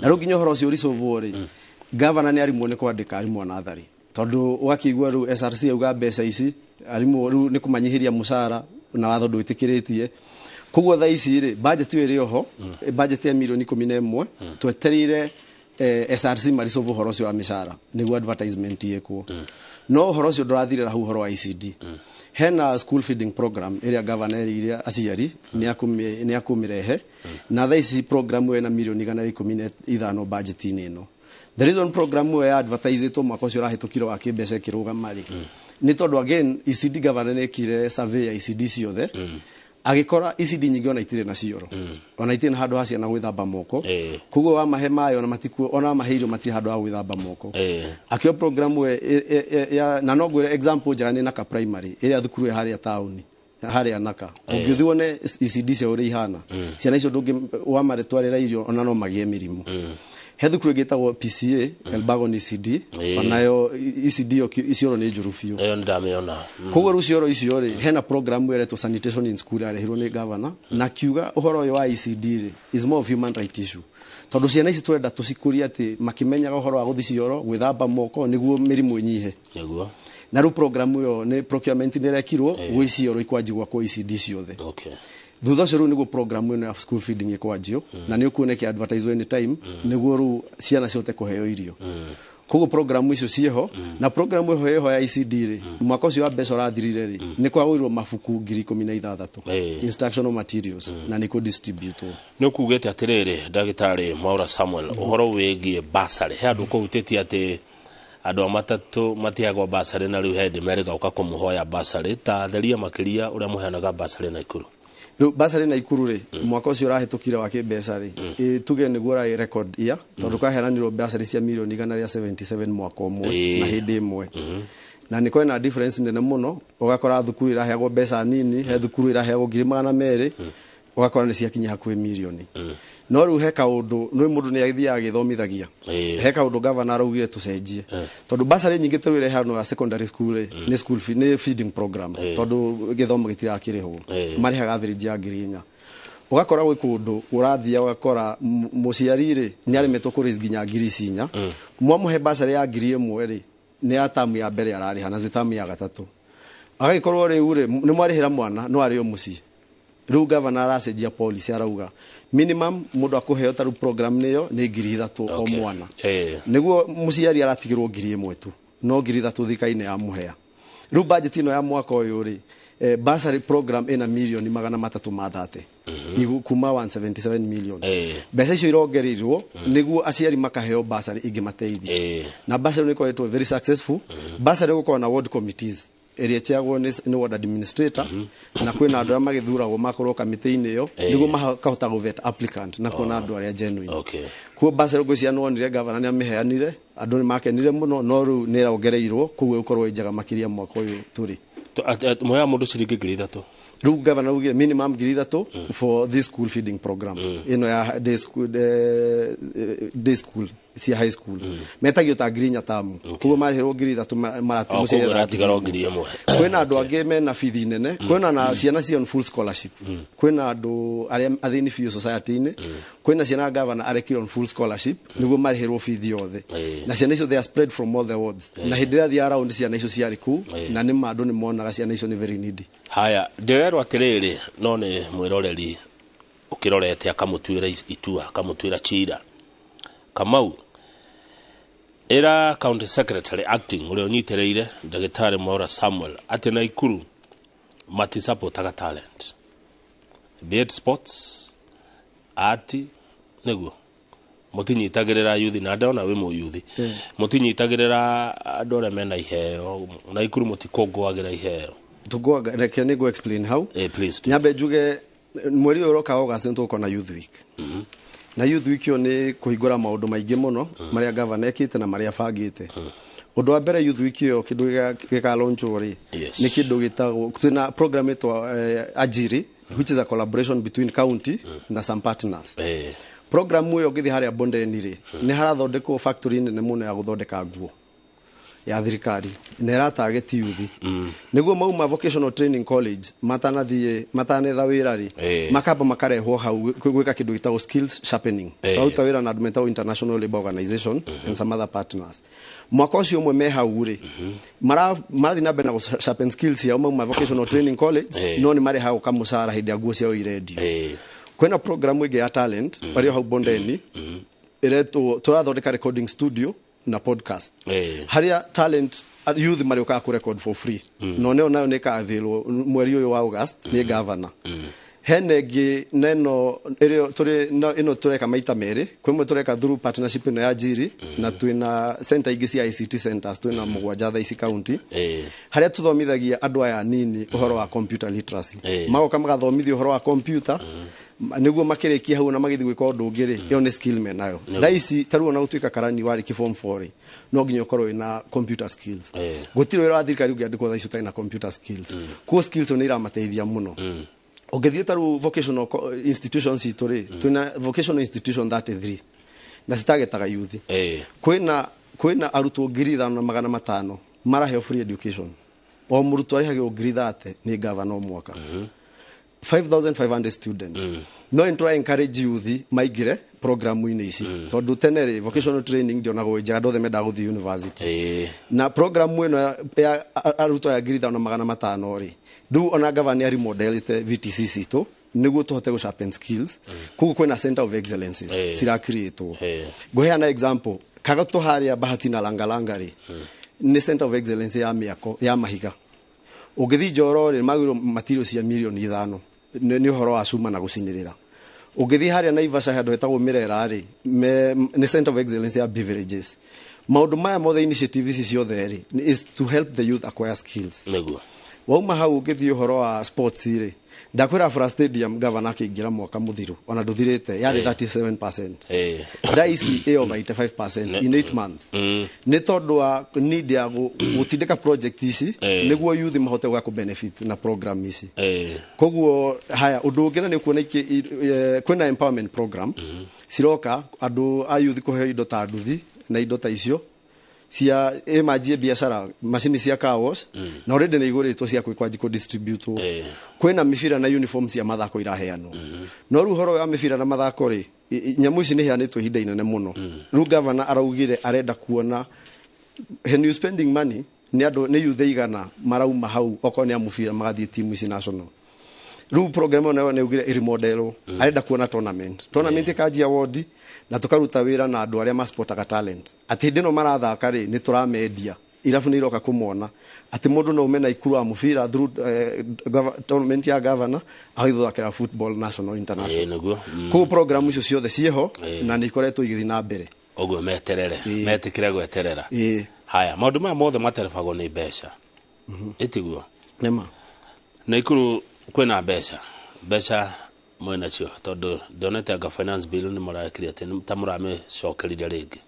na rĩu nginya ũhoro ũcio ũrisolvwo rĩ, gavana nĩ arimwo nĩ kwandĩka arimũ a natharĩ, tondũ ũgakĩigua rĩu SRC auga mbeca ici arimũ rĩu nĩ kũmanyihĩria mũcara, na watho ndwĩtĩkĩrĩtie. Koguo thaa ici rĩ, budget ĩyo ĩrĩ oho, budget ya mirioni 11, twetereire SRC marisolve ũhoro ũcio wa mĩcara nĩguo advertisement ĩkwo. No ũhoro ũcio ndũrathirĩra hau. Ũhoro wa ECD, hena school feeding program ĩrĩa gavana erĩire aciari nĩ akũmĩrehe, na thaa ici program ĩyo ĩna mirioni 115 budget-inĩ ĩno. The reason program ĩyo ya advertisetwo mwaka ũcio ũrahĩtũkire wa kĩmbeca ĩkĩrũgama rĩ, nĩ tondũ again ECD, gavana nĩ ekire survey ya ECD ciothe, agĩkora ECD nyingĩ ona itirĩ na cioro, ona itirĩ na handũ ha ciana gwĩthamba moko. Koguo wamahe maĩ ona matikuo, ona wamahe irio matirĩ handũ ha gwĩthamba moko. Akĩo program ĩyo na no ngwĩre example njega nĩ Naka Primary ĩrĩa thukuru ĩ harĩa taũni harĩa Naka. Ũngĩthiĩ wone ECD ciao ũrĩa ihana, ciana icio ndũngĩ wamaretwarĩra irio ona no magĩe mĩrimũ. He thukuru ĩngĩ ĩtagwo PCA Elbagon ECD, onayo ECD ĩyo cioro nĩ njũru biũ. Ĩyo nĩ ndamĩona. Koguo rĩu cioro icio rĩ, hena program ĩretwo sanitation in school yarehirwo nĩ governor, na kiuga ũhoro ũyũ wa ECD rĩ is more of human right issue, tondũ ciana ici tũrenda tũcikũrie atĩ makĩmenyaga ũhoro wa gũthiĩ cioro, gwĩthamba moko, nĩguo mĩrimũ ĩnyihe. Na rĩu program ĩyo nĩ procurement nĩ ĩrekirwo gwĩ cioro ikwanji gwakwo ECD ciothe. Thutha ũcio rĩu nĩguo program ĩno ya school feeding ĩkwanjio, na nĩ ũkuona ĩkĩ advertise anytime, nĩguo rĩu ciana cihote kũheo irio. Koguo program icio ciĩho, na program ĩho ĩho ya ECD rĩ, mwaka ũcio wa mbeca ũrathirire rĩ, nĩ kwagũrirwo mabuku 16,000 instructional materials, na nĩ kũ distribute. Nĩ ũkugĩte atĩrĩrĩ, ndagĩtarĩ Mwaura Samuel, ũhoro wĩgiĩ basarĩ, he andũ kũhutĩtie atĩ andũ a matatũ matiheagwo basarĩ, na rĩu he hĩndĩ merĩga ũka kũmũhoya basarĩ. Ta theria makĩria ũrĩa mũheanaga basarĩ Naikuru. Rĩu basarĩ Naikuru rĩ, mwaka ũcio ũrahĩtũkire wa kĩmbeca rĩ, tuge nĩguo ũrarĩ record year, tondũ kwaheananirwo basarĩ cia mirioni 177 mwaka ũmwe na hĩndĩ ĩmwe, na nĩ kwena difference nene mũno. Ũgakora thukuru iraheagwo mbeca nini, he thukuru iraheagwo 200,000, ũgakora nĩ ciakinya hakuhĩ mirioni. No rĩu he kaũndũ nĩ mũndũ nĩ athiaga agĩthomithagia. He kaũndũ gavana araugire tũcenjie, tondũ basarĩ nyingĩ tũrĩ irehanwo ya secondary school rĩ, nĩ school fee, nĩ feeding program, tondũ gĩthomo gĩtirakĩrĩhwo. Marĩhaga average ya 4,000. Ũgakora gwĩ kũndũ ũrathiĩ ũgakora mũciari rĩ, nĩ aremetwo kũ raise nginya 4,000. Mwamũhe basarĩ ya 1,000 rĩ, nĩ ya tamu ya mbere ararĩha, na tamu ya gatatũ agagĩkorwo rĩu rĩ, nĩ mwarĩhĩra mwana no arĩo mũciĩ. Rĩu gavana aracenjia policy, arauga minimum mũndũ akũheo ta rĩu program nĩyo nĩ 3,000 o mwana, nĩguo mũciari aratigĩrwo 1,000 tu, no 3,000 thirikari nĩ yamũhea. Rĩu budget ĩno ya mwaka ũyũ rĩ, bursary program ĩna mirioni 330 kuma 177 million. Mbeca icio irongereirwo nĩguo aciari makaheo bursary ingĩmateithia. Na bursary nĩ ĩkoretwo very successful. Bursary gũkorwo na ward committees ĩrĩa ĩchairagwo nĩ ward administrator, na kwĩna andũ arĩa magĩthuragwo makorwo kamĩtĩ-inĩ ĩyo, nĩguo makahota gũ vet applicant na kuona andũ arĩa genuine. Kuo bursary ngwĩciria nĩwonire gavana nĩ amĩheanire, andũ nĩ makenire mũno, no rĩu nĩ ĩrongereirwo, koguo ĩgũkorwo ĩ njega makĩria mwaka ũyũ tũrĩ. Mũheaga mũndũ ciringi 3,000? Rĩu gavana augire minimum 3,000 for this school feeding program ĩno ya day school, day school cia high school metagio ta 4,000 tamu, koguo marĩhĩrwo 3,000 Oh, koguo ĩratigara o 1,000. Kwĩna andũ angĩ mena bithi nene, kwĩna na ciana cia on full scholarship, kwĩna andũ arĩa athĩni biũ society-inĩ, kwĩna ciana gavana arekire on full scholarship nĩguo marĩhĩrwo bithi yothe. Na ciana icio, they are spread from all the wards, na hĩndĩ ĩrĩa thiaga round ciana icio ciarĩ kũu, na nĩ ma andũ nĩ monaga ciana icio nĩ very needy. Haya, ndĩrerwo atĩrĩrĩ, no nĩ mwĩroreri ũkĩrorete akamũtuĩra itua, akamũtuĩra cira. Kamau, ĩra county secretary acting ũrĩa ũnyitĩrĩire ndagĩtarĩ Mwaura Samuel atĩ Naikuru matisupportaga talent, be it sports, art, nĩguo mũtinyitagĩrĩra yuthi, na ndĩrona wĩ mũyuthi, mũtinyitagĩrĩra andũ arĩa mena iheo. Naikuru mũtikũngũagĩra iheo. Tũngũaga, reke nĩ go explain how. Please do. Nyambe njuge mweri ũyũ ũroka August nĩ tũgũkorwo na youth week, na youth week ĩyo nĩ kũhingũra maũndũ maingĩ mũno marĩa gavana ekĩte na marĩa abangĩte. Ũndũ wa mbere, youth week ĩyo kĩndũ gĩka-launchwo rĩ, nĩ kĩndũ gĩtagwo, twĩna program ĩtwa Ajiri, which is a collaboration between county na some partners. Program ĩyo, ũngĩthiĩ harĩa Bondeni rĩ, nĩ harathondekwo factory nene mũno ya gũthondeka nguo ya thirikari, na ĩratarget youth nĩguo mauma vocational training college, matanathiĩ matanetha wĩra rĩ, makamba makarehwo hau gwĩka kĩndũ gĩtagwo skills sharpening. Tũraruta wĩra na andũ metagwo International Labour Organization and some other partners. Mwaka ũcio ũmwe me hau rĩ, marathiĩ na mbere na gũ sharpen skills ciao mauma vocational training college, no nĩ marehagwo kamũcara hĩndĩ ya nguo ciao irendio. Kwĩna program ĩngĩ ya talent arĩ o hau Bondeni, ĩretwo, tũrathondeka recording studio na podcast, harĩa talent youth marĩũkaga kũ record for free. No nĩyo nayo nĩ ĩka-availwo mweri ũyũ wa August nĩ governor. Hena ĩngĩ neno ĩrĩa tũrĩ ĩno tũreka maita merĩ. Kwĩ ĩmwe tũreka through partnership ĩno ya Ajiri, na twĩna center ingĩ cia ICT centers, twĩna mũgwanja thaa ici county, harĩa tũthomithagia andũ aya anini ũhoro wa computer literacy. Magoka magathomithio ũhoro wa computer, nĩguo makĩrĩkia hau na magĩthiĩ gwĩka ũndũ ũngĩ rĩ, ĩyo nĩ skill menayo. Thaa ici ta rĩu ona gũtuĩka karani warĩkia form 4 rĩ, no nginya ũkorwo wĩna computer skills. Gũtirĩ wĩra wa thirikari ũngĩandĩkwo thaa ici ũtarĩ na computer skills. Kuo skills nĩ iramateithia mũno. Ũngĩthiĩ ta rĩu vocational institutions itũ rĩ, twĩna vocational institution 33 na citagetaga youth. Kwĩna arutwo 5,500 maraheo free education. O mũrutwo arĩhagĩrwo 30,000 nĩ gavana o mwaka, 5500 students. No nĩ encourage youth maingĩre programu-inĩ ici, tondũ tene rĩ, vocational training ndionagwo ĩ njega, andũ othe mendaga gũthiĩ university. Na programu ĩno ya arutwo aya 5,500 rĩ, rĩu ona gavana nĩ arimodelete VTC citũ nĩguo tũhote gũ sharpen skills. Koguo kwĩna center of excellences ciracreatwo. Ngũheana example, Kagoto harĩa Bahati na Langalanga rĩ, nĩ center of excellence ya mĩako ya mahiga. Ũngĩthiĩ Njoro rĩ, magĩrwo material cia mirioni 5, nĩ ũhoro wa cuma na gũcinĩrĩra. Ũngĩthiĩ harĩa Naivasha handũ hetagwo Mirera rĩ, nĩ center of excellence ya beverages. Maũndũ maya mothe, initiative ici ciothe rĩ, is to help the youth acquire skills. Wauma hau, ũngĩthiĩ ũhoro wa sports rĩ, ndakwĩra Afra Stadium, governor akĩingĩra mwaka mũthiru ona ndũthirĩte, yarĩ 37%. Thaa ici ĩ over 85% in 8 months, nĩ tondũ wa need ya gũtindĩka project ici nĩguo youth mahote gũka benefit na program ici. Koguo haya, ũndũ ũngĩ na nĩ ũkuona kwĩna empowerment program ciroka, andũ a youth kũheo indo ta nduthi na indo ta icio cia ĩmanjie biacara, macini cia car wash, na already nĩ igũrĩtwo cia kwĩkwanji kũ distribute. Kwĩna mĩbira na uniform cia mathako iraheanwo, no rĩu ũhoro wa mĩbira na mathako rĩ, nyamũ ici nĩ iheanĩtwo ihinda inene mũno. Rĩu governor araugire arenda kuona when you spending money, nĩ andũ, nĩ youth igana marauma hau, okorwo nĩ a mũbira magathiĩ timu ici national. Rĩu program ĩyo nayo nĩ augire ĩrimodelwo, arenda kuona tournament ĩkanjia wodi na tũkaruta wĩra na andũ arĩa maspotaga talent, atĩ hĩndĩ ĩno marathaka rĩ, nĩ tũramendia, irabu nĩ iroka kũmona, atĩ mũndũ no ume Naikuru wa mũbira through tournament ya governor agagĩthakĩra football national, international. Nĩguo. Koguo program icio ciothe ciĩho na nĩ ikoretwo igĩthiĩ na mbere. Ũguo meterere, metĩkĩre gweterera. Ĩĩ. Haya, maũndũ maya mothe materebagwo nĩ mbeca, ĩtiguo? Nĩma. Naikuru kwĩna mbeca? Mbeca mwĩnacio? Tondũ ndonete anga finance bill nĩ mũrekire atĩ ta mũramĩcokerire rĩngĩ.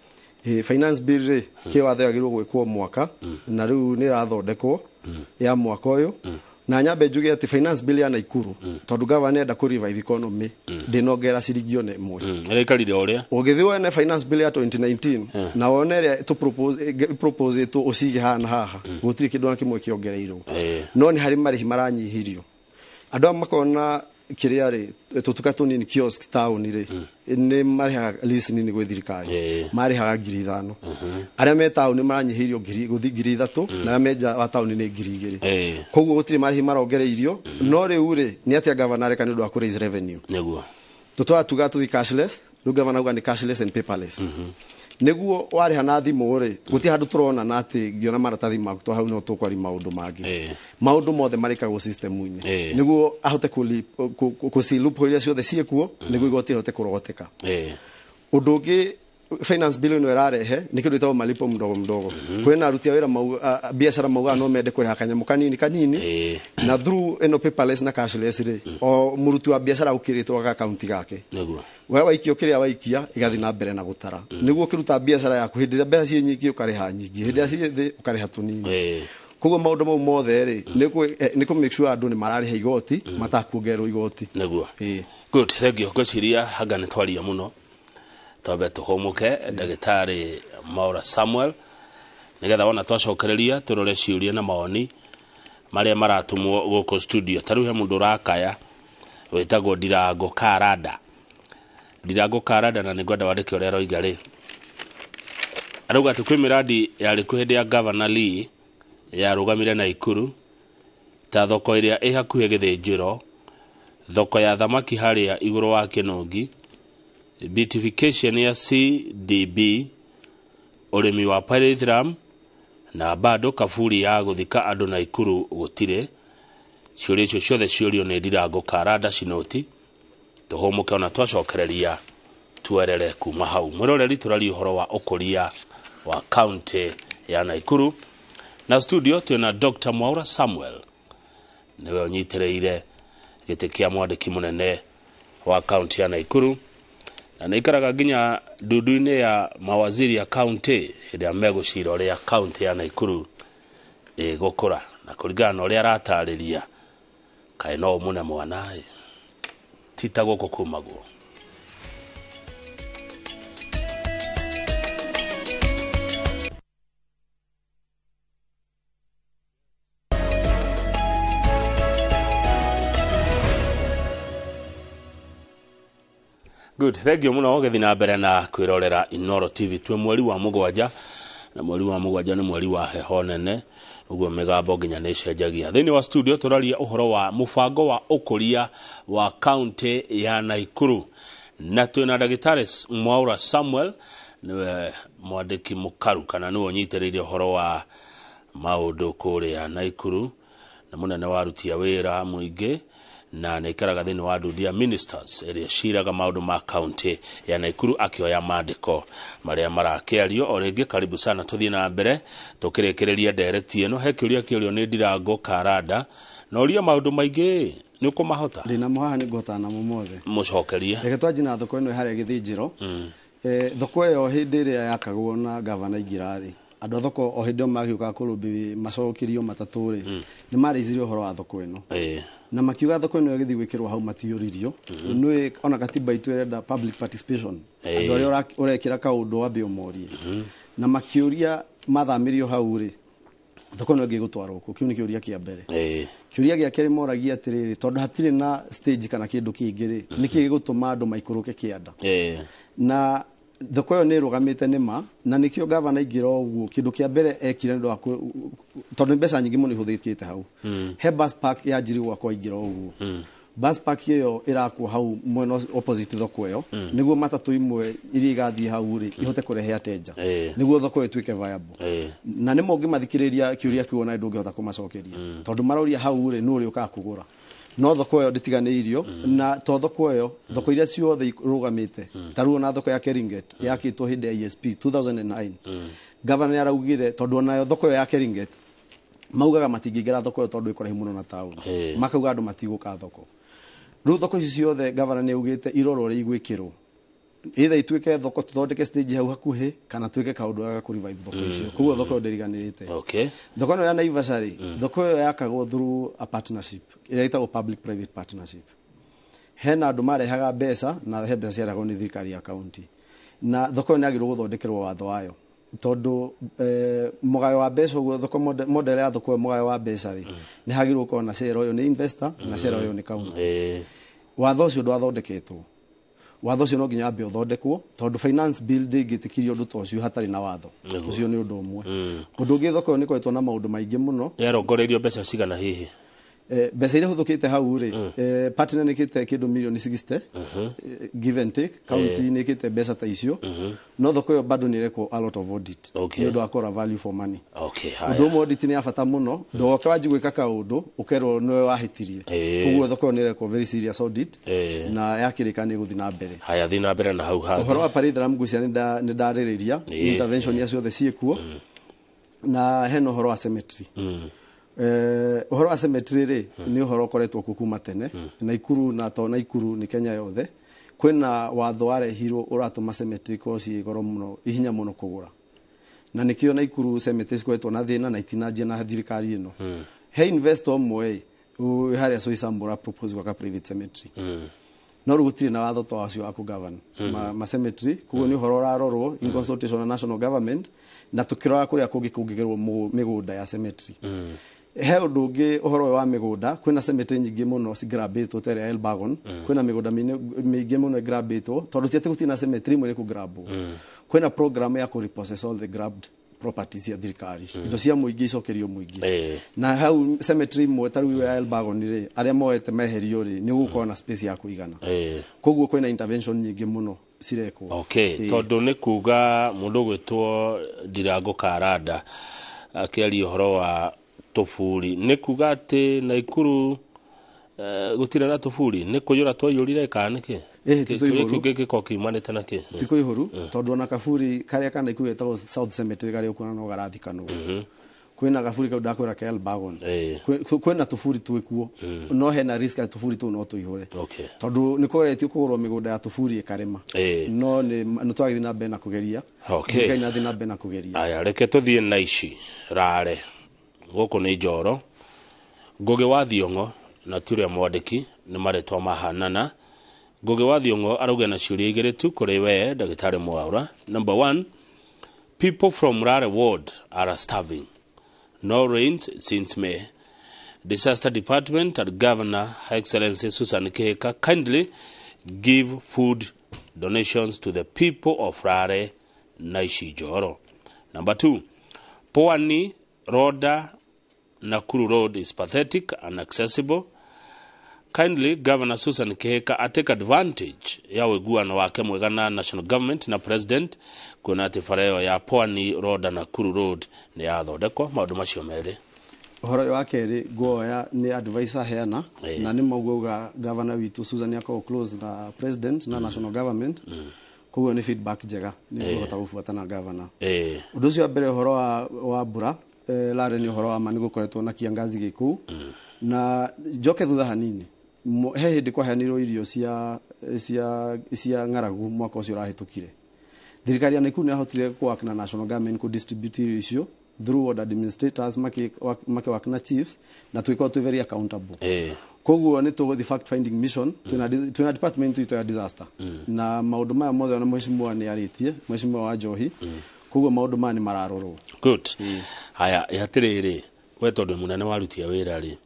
Ĩ, finance bill rĩ, kĩ watho yagĩrĩirwo gwĩkwo mwaka, na rĩu nĩ ĩrathondekwo ya mwaka ũyũ. Na nyambe njuge atĩ finance bill ya Naikuru, tondũ gavana enda kũ revive economy, ndĩnongera ciringi ona ĩmwe. Ĩraikarire o ũrĩa. Ũngĩthiĩ wone finance bill ya 2019 na wone ĩrĩa tũ propose ũcige haha na haha, gũtirĩ kĩndũ ona kĩmwe kĩongereirwo. No nĩ harĩ marĩhi maranyihirio, andũ aya makona kĩrĩa rĩ, tũtuka tũnini, kiosk taũni rĩ, nĩ marĩhaga lease nini gwĩ thirikari. Marĩhaga 5,000. Arĩa me taũni maranyihĩirio ngiri gũthiĩ 3,000, na arĩa me nja wa taũni nĩ 2,000. Koguo gũtirĩ marĩhi marongereirio. No rĩu rĩ, nĩ atĩa gavana areka nĩ ũndũ wa kũ raise revenue? Tũtwara tuga tũthi cashless, rĩu gavana auga nĩ cashless and paperless. Nĩguo warĩha na thimũ rĩ, gũtirĩ handũ tũrona na atĩ ngĩona maratathi maku to hau no tũkwari maũndũ mangĩ. Maũndũ mothe marĩkagwo system-inĩ nĩguo ahote kũ loophole iria ciothe ciĩkuo, nĩguo igoti rĩhote kũrogoteka. Ũndũ ũngĩ finance bill ĩno ĩrarehe nĩ kĩndũ gĩtagwo malipo mdogo mdogo. Kwĩna aruti a wĩra biacara maugaga no mende kũrĩha kanyamũ kanini kanini, na through ĩno paperless na cashless rĩ, o mũruti wa biacara ũkĩrĩtwo gakaunti gake. We waikio kĩrĩa waikia, ĩgathiĩ na mbere na gũtara, nĩguo ũkĩruta biacara yaku, hĩndĩ ĩrĩa mbeca ciĩ nyingĩ ũkarĩha nyingĩ, hĩndĩ ĩrĩa ciĩ thĩ ũkarĩha tũnini. Koguo maũndũ mau mothe rĩ, nĩ kũ make sure andũ nĩ mararĩha igoti matakuongererwo igoti. Good, thank you. Ngwĩciria anga nĩ twaria mũno, twambe tũhũmũke, ndagĩtarĩ Maura Samuel, nĩgetha wona twacokereria tũrore ciũria na mawoni marĩa maratũmwo gũkũ studio. Ta rĩu he mũndũ ũrakaya wĩtagwo Ndirango Karanda, Ndirango Karanda, na nĩngwenda wandĩke ũrĩa aroiga rĩ. Arauga atĩ kwĩ mĩradi yarĩ kuo hĩndĩ ya Governor Lee yarũgamire Naikuru, ta thoko ĩrĩa ĩ hakuhĩ Gĩthĩnjĩro, thoko ya thamaki harĩa igũrũ wa Kĩnũngi, beautification ya CDB, ũrĩmi wa pyrethrum, na bado kaburi ya gũthika andũ Naikuru gũtirĩ. Ciũria icio ciothe ciũrio nĩ Ndirango Karanda Cinoti. Tũhũmũke, ona twacokereria tuerere kuma hau. Mwĩroreri, tũraria ũhoro wa ũkũria wa kaunti ya Naikuru, na studio twĩna Dr. Mwaura Samuel, nĩwe ũnyitĩrĩire gĩtĩ kĩa mwandĩki mũnene wa kaunti ya Naikuru, na nĩ ikaraga nginya ndundu-inĩ ya mawaziri ya kaunti hĩndĩ ĩrĩa megũcira ũrĩa kaunti ya Naikuru ĩgũkũra, na kũringana na ũrĩa aratarĩria, kaĩ no ũmũne mwana ĩ, ti ta gũkũ kumagwo. Good, thank you mũno gũgĩthiĩ na mbere na kwĩrorera Inoro TV. Twĩ mweri wa mũgwanja, na mweri wa mũgwanja nĩ mweri wa heho nene, ũguo mĩgambo nginya nĩ ĩcenjagia. Thĩinĩ wa studio tũraria ũhoro wa mũbango wa ũkũria wa kaunti ya Naikuru, na twĩna ndagĩtarĩ Mwaura Samuel. Nĩwe mwandĩki mũkaru kana nĩwe ũnyitĩrĩire ũhoro wa maũndũ kũrĩa Naikuru, na mũnene wa aruti a wĩra mũingĩ, na nĩ aikaraga thĩinĩ wa ndundu ya ministers ĩrĩa ciraga maũndũ ma kaunti ya Naikuru, akĩoya mandĩko marĩa marakĩario. O rĩngĩ karibu sana, tũthiĩ na mbere tũkĩrĩkĩrĩria ndereti ĩno. He kĩũria kĩũrio nĩ Ndirango Karanda, na ũria maũndũ maingĩ nĩ ũkũmahota. Ndĩnamo haha, nĩ ngũhotana namo mothe. Mũcokerie. Reke twanjie na thoko ĩno ĩ harĩa Gĩthĩnjĩro. Thoko ĩyo hĩndĩ ĩrĩa yakagwo na gavana aingĩra rĩ, andũ a thoko o hĩndĩ ĩyo magĩũkaga kũrũmbĩ macokirio matatũ rĩ, nĩ marĩicirie ũhoro wa thoko ĩno na makiuga thoko ĩno ĩgĩthiĩ gwĩkĩrwo hau matiyũririo. Nĩ ona katiba itũ ĩrenda public participation, andũ arĩa ũrekĩra kaũndũ wambe ũmorie, na makĩũria mathamĩrio hau rĩ, thoko ĩno ĩngĩ ĩgũtwarwo kũ? Kĩu nĩ kĩũria kĩa mbere. Kĩũria gĩa kerĩ moragia atĩrĩrĩ, tondũ hatirĩ na stage kana kĩndũ kĩngĩ rĩ, nĩkĩ gĩgũtũma andũ maikũrũke kĩanda? Na thoko ĩyo nĩ ĩrũgamĩte nĩma, na nĩkĩo gavana aingĩra ũguo kĩndũ kĩa mbere ekire nĩ ũndũ wa tondũ nĩ mbeca nyingĩ mũno ihũthĩkĩte hau, he bus park yanjirie gwakwo aingĩra ũguo. Bus park ĩyo ĩrakwo hau mwena opposite thoko ĩyo, nĩguo matatũ imwe iria igathiĩ hau rĩ ihote kũrehe atenja, nĩguo thoko ĩyo ĩtuĩke viable. Na nĩ mũngĩmathikĩrĩria kĩũria kĩu ona ndũngĩhota kũmacokeria, tondũ maroria hau rĩ, nũ ũrĩ ũkaga kũgũra? No thoko ĩyo ndĩtiganĩirio, na to thoko ĩyo, thoko iria ciothe irũgamĩte ta rĩu ona thoko ya Keringet yakĩtwo hĩndĩ ya ESP 2009, governor nĩ araugire tondũ onayo thoko ĩyo ya Keringet maugaga matingĩingĩra thoko ĩyo tondũ ĩ kũraihu mũno na taũni. Makauga andũ matigũka thoko. Rĩu thoko ici ciothe governor nĩ augĩte irorwo ũrĩa igwĩkĩrwo, either ituĩke thoko tũthondeke stage hau hakuhĩ, kana twĩke kaũndũ ga kũ revive thoko icio. Koguo thoko ĩyo ndĩriganĩrĩte. Thoko ĩno ya Naivasha rĩ, thoko ĩyo yakagwo through a partnership ĩrĩa ĩtagwo public private partnership. Hena andũ marehaga mbeca na he mbeca ciarehagwo nĩ thirikari ya county, na thoko ĩyo nĩ yagĩrĩirwo gũthondekerwo watho wayo, tondũ mũgayo wa mbeca ũguo thoko model ya thoko ĩyo, mũgayo wa mbeca rĩ, nĩ hagĩrĩirwo gũkorwo na share ũyũ nĩ investor na share ũyũ nĩ county. Watho ũcio ndwathondeketwo. Watho ũcio no nginya wambe ũthondekwo, tondũ finance bill ndĩngĩtĩkirio ũndũ ta ũcio hatarĩ na watho. Ũcio nĩ ũndũ ũmwe. Ũndũ ũngĩ, thoko ĩyo nĩ ĩkoretwo na maũndũ maingĩ mũno. Yarongoreirio mbeca cigana hihi? Mbeca iria hũthũkĩte hau rĩ, partner nĩ ĩkĩte kĩndũ milioni 60, give and take. County nĩ ĩkĩte mbeca ta icio, no thoko ĩyo bado nĩ ĩrekwo a lot of audit nĩ ũndũ wa kũrora value for money. Ũndũ ũmwe, audit nĩ ya bata mũno, ndũgoke wanji gwĩka kaũndũ ũkerwo nĩwe wahĩtirie. Koguo thoko ĩyo nĩ ĩrekwo very serious audit, na yakĩrĩka nĩ ĩgũthiĩ na mbere. Haya, thiĩ na mbere na hau hangĩ. Ũhoro wa Parade ngwĩciria nĩ ndarĩrĩria intervention iria ciothe ciĩkuo, na hena ũhoro wa cemetery. Ũhoro wa cemetery rĩ, nĩ ũhoro ũkoretwo kuo kuma tene Naikuru, na to Naikuru, nĩ Kenya yothe. Kwĩna watho warehirwo ũratũma cemetery ikorwo ciĩ goro mũno, ihinya mũno kũgũra, na nĩkĩo Naikuru cemetery cikoretwo na thĩna na itinanjia na thirikari ĩno. He investor ũmwe ĩ harĩa Soysambu propose gwaka private cemetery, no rĩu gũtirĩ na watho ta wacio wa kũgovern ma cemetery. Koguo nĩ ũhoro ũrarorwo in consultation na national government, na tũkĩrora kũrĩa kũngĩ kũngĩgerwo mĩgũnda ya cemetery. He ũndũ ũngĩ, ũhoro ũyũ wa mĩgũnda, kwĩna cemetery nyingĩ mũno cigrabĩtwo ta ĩrĩa ya Elbagon. Kwĩna mĩgũnda mĩingĩ mũno ĩgrabĩtwo, tondũ ti atĩ gũtirĩ na cemetery imwe nĩ kũgrabwo. Kwĩna program ya kũ repossess all the grabbed properties cia thirikari, indo cia mũingĩ icokerio mũingĩ. Na hau cemetery imwe ta rĩu ya Elbagon rĩ, arĩa moete meherio rĩ, nĩ gũkorwo na space ya kũigana. Koguo kwĩna intervention nyingĩ mũno cirekwo. Tondũ nĩ kuga mũndũ ũgwĩtwo Ndirango Karanda akĩaria ũhoro wa tũburi, nĩ kuga atĩ Naikuru gũtirĩ na tũburi, nĩ kũiyũra twaiyũrire kana nĩkĩ? Ĩhĩ, ti tũihũru. Kĩu gĩkorwo kiumanĩte na kĩ? Ti kũihũru, tondũ ona kaburi karĩa ka Naikuru getagwo South Cemetery karĩa ũkuona no garathikanwo. Kwĩna gaburi kau ndakwĩra ka Elbagon. Kwĩna tũburi twĩkuo, no hena risk atĩ tũburi tũu no tũihũre, tondũ nĩ kũgeretio kũgũrwo mĩgũnda ya tũburi ĩkarĩma, no nĩ twagĩthiĩ na mbere na kũgeria. Thirikari nĩ ĩrathiĩ na mbere na kũgeria. Aya, reke tũthiĩ na ici rare gũkũ nĩ Njoro Ngũgĩ wa Thiong'o, na ti ũrĩa mwandĩki, nĩ marĩtwa mahanana. Ngũgĩ wa Thiong'o arauga na ciũria igĩrĩ tu kũrĩ we ndagĩtarĩ Mwaura. Number one, people from Rare ward are starving, no rains since May. Disaster department and Governor, Her Excellency Susan Kihika, kindly give food donations to the people of Rare Naishi Njoro. Number two, Pwani Roda Nakuru Road is pathetic and accessible. Kindly Governor Susan Kihika atake advantage ya ũiguano wake mwega na national government na president kuona atĩ bara ĩyo ya Pwani Road na Nakuru Road nĩ yathondekwo. Maũndũ macio merĩ. Ũhoro ũyũ wa kerĩ nguoya nĩ advice aheana, na nĩ mauga governor witũ Susan akorwo close na president na national government, koguo nĩ feedback njega nĩ ngũhota gũbuata na governor. Ũndũ ũcio wa mbere, ũhoro wa mbura, Lare, nĩ ũhoro wa ma nĩ gũkoretwo na kiangazi gĩkũu. Na njoke thutha hanini, he hĩndĩ kwaheanirwo irio cia ng'aragu mwaka ũcio ũrahĩtũkire. Thirikari ya Nakuru nĩ yahotire kũwork na national government kũ distribute irio icio through ward administrators, maki work na chiefs, na tũgĩkorwo twĩ very accountable. Koguo nĩ tũgũthiĩ fact finding mission. Twĩna department itũ ya disaster na maũndũ maya mothe ona mheshimiwa nĩ arĩtie, mheshimiwa wa Njohi, koguo maũndũ maya nĩ mararorwo. Good. Haya, atĩrĩrĩ, we tondũ wĩ mũnene warutia wĩra rĩ,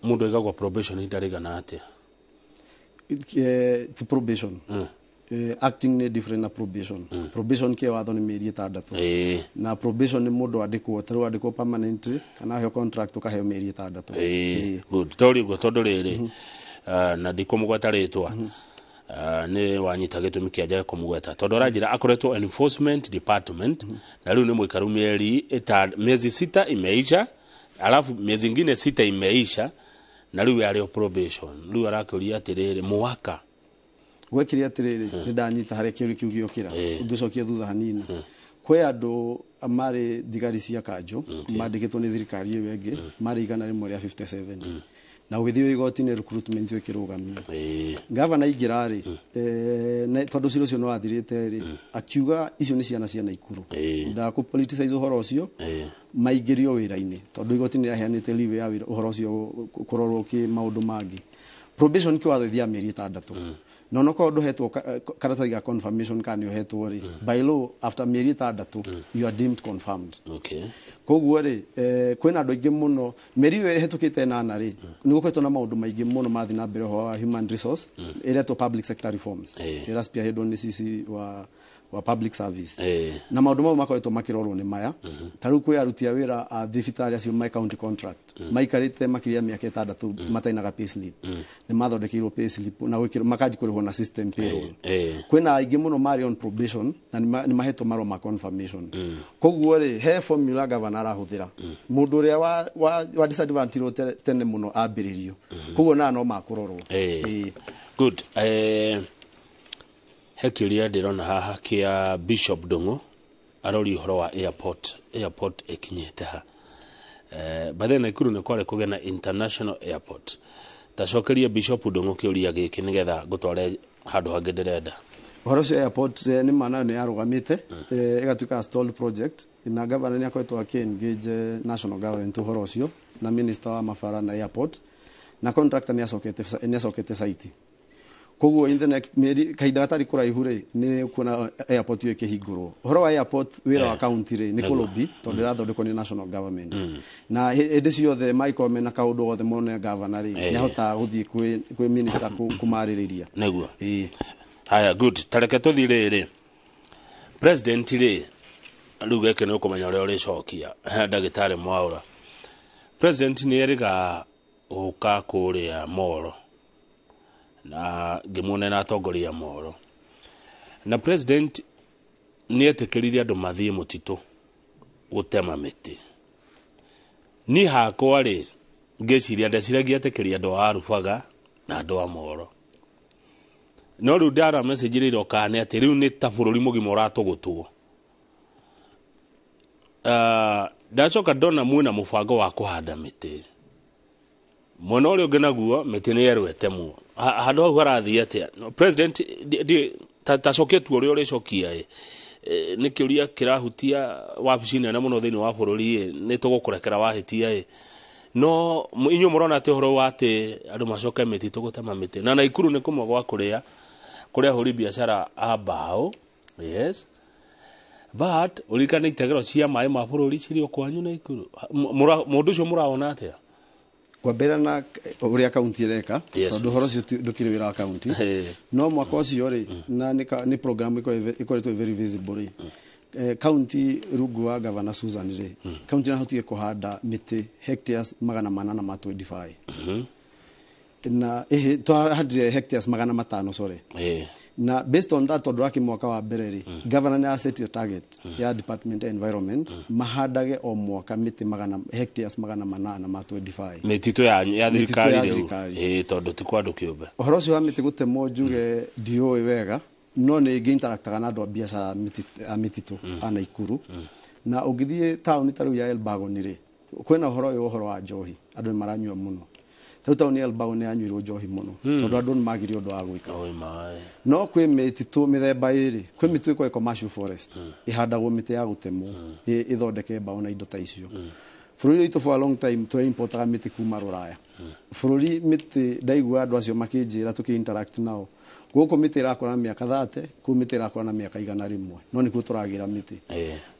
mũndũ aigagwo probation ihinda rĩigana atĩa? Ti probation. Acting nĩ different na probation. Probation kĩ watho nĩ mĩeri 6. Na probation nĩ mũndũ andĩkwo, tarĩu andĩkwo permanently kana aheo contract, ũkaheo mĩeri 6. Good. Tori ũguo tondũ rĩrĩ, na ndikũmũgweta rĩtwa, nĩ wanyita gĩtũmi kĩa njage kũmũgweta tondũ aranjĩra akoretwo enforcement department na rĩu nĩ mũikaru miezi 6 imeisha, alafu miezi ingine 6 imeisha, na rĩu arĩ o probation. Rĩu arakĩũria atĩrĩrĩ, mwaka Gwekire atĩrĩrĩ, nĩ ndanyita harĩa kĩũria kĩu gĩokĩra. Ũngĩcokia thutha hanini, kwĩ andũ marĩ thigari cia kanjũ mandĩkĩtwo nĩ thirikari ĩyo ĩngĩ, marĩ 157, na ũgĩthiĩ igoti-inĩ recruitment ĩyo ĩkĩrũgamio. Gavana aingĩra rĩ, tondũ cira ũcio nĩ wathirĩte rĩ, akiuga icio nĩ ciana cia Naikuru, ndakũ politicize ũhoro ũcio, maingĩrio wĩra-inĩ tondũ igoti nĩ rĩaheanĩte leave ya wĩra ũhoro ũcio kũrorwo kĩ maũndũ mangĩ. Probation kĩwatho ĩthiaga mĩeri 6, na onokorwo ndũhetwo karatathi ga confirmation kana nĩ ũhetwo rĩ, by law after mĩeri 6 you are deemed confirmed. Koguo rĩ, kwĩna andũ aingĩ mũno mĩeri ĩyo ĩhetũkĩte 8 rĩ, nĩ gũkoretwo na maũndũ maingĩ mũno mathiĩ na mbere ũhoro wa human resource ĩretwo public sector reforms, ĩra spearheadwo nĩ CC wa public service, na maũndũ mau makoretwo makĩrorwo nĩ maya. Ta rĩu kwĩ aruti a wĩra a thibitarĩ acio ma county contract maikarĩte makĩria ya mĩaka 6 matainaga pay slip, nĩ mathondekeirwo pay slip na gwĩkĩrwo makanji kũrĩhwo na system payroll. Kwĩna aingĩ mũno marĩ on probation na nĩ mahetwo marũa ma confirmation. Koguo rĩ, he formula governor arahũthĩra, mũndũ ũrĩa wa disadvantage tene mũno ambĩrĩrio, koguo na no makũrorwo. Good. He kĩũria ndĩrona haha kĩa Bishop Ndung'u, arori ũhoro wa airport. Airport ĩkinyĩte ha? Bathe Nakuru nĩ kwarĩ kũgĩa na international airport. Tacokerie Bishop Ndung'u kĩũria gĩkĩ nĩgetha ngũtware handũ hangĩ ndĩrenda. Ũhoro ũcio airport, nĩ ma nayo nĩ yarũgamĩte, ĩgatuĩka stalled project, na governor nĩ akoretwo akĩ-engage national government ũhoro ũcio na minister wa mabara na airport, na contractor nĩ acokete site. Koguo in the next mĩeri kahinda gatarĩ kũraihu rĩ, nĩ kuona airport ĩyo ĩkĩhingũrwo. Ũhoro wa airport, wĩra wa county rĩ, nĩ kũlobby tondũ ĩrathondekwo nĩ national government, na hĩndĩ ciothe mangĩkorwo mena kaũndũ gothe mone governor rĩ, nĩ ahotaga gũthiĩ kwĩ minister kũmarĩrĩria. Nĩguo. Haya, good. Tareke tũthiĩ rĩrĩ, president rĩ, rĩu gĩkĩ nĩ ũkũmenya ũrĩa ũrĩcokia. Ndagĩtarĩ Mwaũra, president nĩ erĩga gũka kũrĩa Moro na ngĩmuone na atongoria Moro, na president nĩ etĩkĩririe andũ mathiĩ mũtitũ gũtema mĩtĩ. Niĩ hakwa rĩ, ngĩciria ndeciragia etĩkĩria andũ a Rubaga na andũ a Moro, no rĩu ndara message iria iroka nĩ atĩ rĩu nĩ ta bũrũri mũgima ũratũgũtwo. Ndacoka ndona mwĩna mũbango wa kũhanda mĩtĩ mwena ũrĩa ũngĩ, naguo mĩtĩ nĩ yerwo ĩtemwo. Handũ hau harathiĩ atĩa? No, president ta cokia tu ũrĩa ũrĩcokia ĩ. Nĩ kĩũria kĩrahutia wabici nene mũno thĩinĩ wa bũrũri ĩ, nĩ tũgũkũrekera wahĩtia ĩ, no inyuĩ mũrona atĩ ũhoro wa atĩ andũ macoke mĩtitũ gũtema mĩtĩ na Naikuru nĩ kũmwe gwa kũrĩa ahũri biacara a mbaũ, yes, but ũririkane itegero cia maĩ ma bũrũri cirĩ o kwanyu Naikuru. Mũndũ ũcio mũrawona atĩa? Kwambĩra na ũrĩa kaunti ĩreka, tondũ ũhoro ũcio ndũkĩrĩ wĩra wa kaunti, no mwaka ũcio rĩ, na nĩ program ĩkoretwo very visible rĩ, kaunti rungu wa Governor Susan rĩ, kaunti nĩ ahotire kũhanda mĩtĩ hectares 825. Na ĩhĩ twahandire hectares 500, sorry. Na based on that, tondũ raki mwaka wa mbere rĩ, governor nĩ asetire target ya department ya environment mahandage o mwaka mĩtĩ magana hectares 825. Mĩtitũ ya Mĩtitũ thirikari ya rĩu. thirikari. Tondũ ti kwa andũ kĩũmbe. Ũhoro ũcio wa mĩtĩ gũtemwo, njuge ndiũĩ wega, no nĩ ngĩ-interactaga na andũ a biacara a mĩtitũ a Naikuru. Na ũngĩthiĩ taũni ta rĩu ya Elbagon rĩ, kwĩna ũhoro ũyũ, ũhoro wa njohi, andũ nĩ maranyua mũno. Ta rĩu taũni ya Elbagon nĩ yanyuirwo njohi mũno tondũ andũ nĩ magire ũndũ wa gwĩka. Oi maĩ. No kwĩ mĩtitũ mĩthemba ĩrĩ. Kwĩ mĩtitũ ĩkoragwo commercial forest, ĩhandagwo mĩtĩ ya gũtemwo ĩthondeke mbaũ na indo ta icio. Bũrũri witũ for a long time tũraimportaga mĩtĩ kuma rũraya. Bũrũri mĩtĩ, ndaigua andũ acio makĩnjĩra tũkĩ interact nao, gũkũ mĩtĩ ĩrakũra na mĩaka 30, kũu mĩtĩ ĩrakũra na mĩaka 100, no nĩkuo tũragĩra mĩtĩ.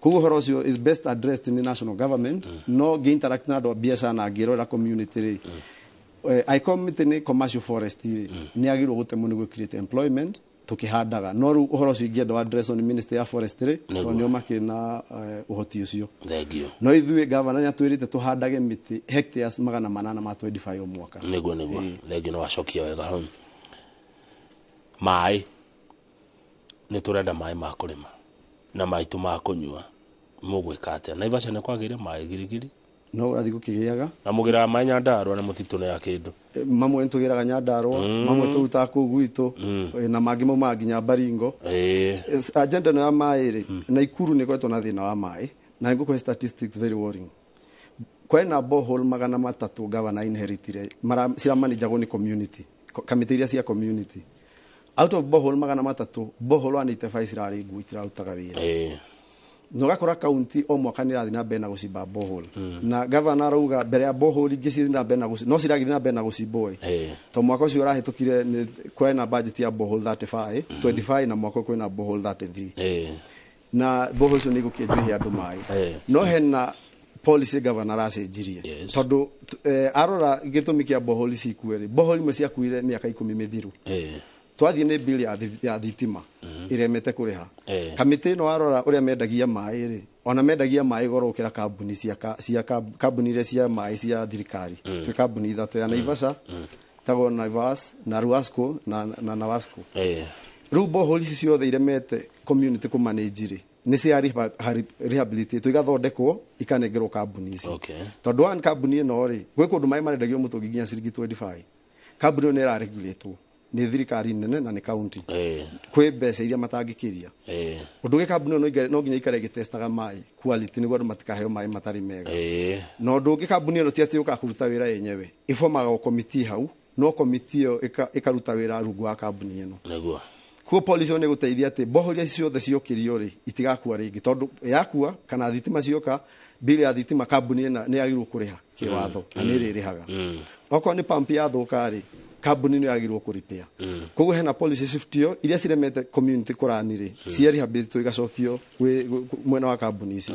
Koguo ũhoro ũcio is best addressed nĩ national government. No ngĩ interact na andũ a biacara na ngĩrorera community rĩ, angĩkorwo mĩtĩ nĩ commercial forest rĩ, nĩ yagĩrĩirwo gũtemwo nĩguo create employment tũkĩhandaga. No rĩu ũhoro ũcio ingĩenda address nĩ ministry ya forestry, tondũ nĩo makĩrĩ na ũhoti ũcio. Thengio. No ithuĩ governor nĩ atwĩrĩte tũhandage mĩtĩ hectares 825 o mwaka. Nĩguo, thengio, nĩ wacokia wega hau. Maĩ, nĩ tũrenda maĩ ma kũrĩma na maitũ ma kũnyua. Mũgwĩka atĩa? Naivasha nĩ kwagĩire maĩ girigiri. No ũrathiĩ gũkĩgĩaga. Na mũgĩraga maĩ Nyandarũa na mũtitũ nĩ ya kĩndũ. Mamwe nĩtũgĩraga Nyandarũa, mamwe tũrutaga kũu gwitũ, na mangĩ maumaga nginya Baringo. Agenda ĩno ya maĩ rĩ, Naikuru nĩ ĩkoretwo na thĩna wa maĩ, na ngũkũhe statistics very worrying. Kwena borehole 300 governor inheritire, ciramanĩjagwo nĩ community, kamĩtĩ iria cia community. Out of borehole 300, borehole 185 cirarĩ nguo, itirarutaga wĩra. Na ũgakora kaunti o mwaka nĩ ĩrathiĩ na mbere na gũcimba borehole, na governor arauga mbere ya borehole ingĩ cithiĩ na mbere na no ciragĩthiĩ na mbere na gũcimbwo ĩ, to mwaka ũcio ũrahĩtũkire nĩ kũrarĩ na budget ya borehole 35, 25, na mwaka ũyũ kwĩna borehole 33. Na borehole icio nĩ igũkĩenjwo ihe andũ maĩ. No hena policy governor aracenjirie, tondũ arora gĩtũmi kĩa borehole ici ikue rĩ, borehole imwe ciakuire mĩaka 10 mĩthiru. Twathiĩ nĩ bill ya thitima ĩremete kũrĩha. Kamĩtĩ ĩno, warora ũrĩa mendagia maĩ rĩ, ona mendagia maĩ goro gũkĩra kambuni cia kambuni iria cia maĩ cia thirikari. Twĩ kambuni ithatũ ya Naivasha, tagwo Naivas na Ruasco na Nawasco. Rĩu borehole ici ciothe iremete community kũmanage rĩ, nĩ cia rehabilitate, igathondekwo ikanengerwo kambuni ici. Tondũ one, kambuni ĩno rĩ, gwĩ kũndũ maĩ marendagio mũtũngi nginya ciringi 25. Kambuni ĩyo nĩ ĩraregulatwo nĩ thirikari nene na nĩ county. Kwĩ mbeca iria matangĩkĩria. Ũndũ ũngĩ, kambuni ĩyo no nginya ikare ĩgĩtestaga maĩ quality nĩguo andũ matikaheo maĩ matarĩ mega. Na ũndũ ũngĩ, kambuni ĩno ti atĩ yũkaga kũruta wĩra yenyewe, ĩbomaga o komiti hau, no komiti ĩyo ĩkaruta wĩra rungu wa kambuni ĩno. Koguo policy ĩyo nĩ ĩgũteithia atĩ borehole iria ciothe ciokĩrio rĩ, itigakua rĩngĩ, tondũ yakua kana thitima cioka, bill ya thitima kambuni ĩna nĩ yagĩrĩirwo kũrĩha kĩwatho na nĩ ĩrĩrĩhaga. Okorwo nĩ pump yathũka rĩ, kambuni nĩ yagĩrĩirwo kũripĩa. Koguo hena policy shift ĩyo, iria ciremete community kũrani rĩ, cia rehabilitate igacokio mwena wa kambuni ici.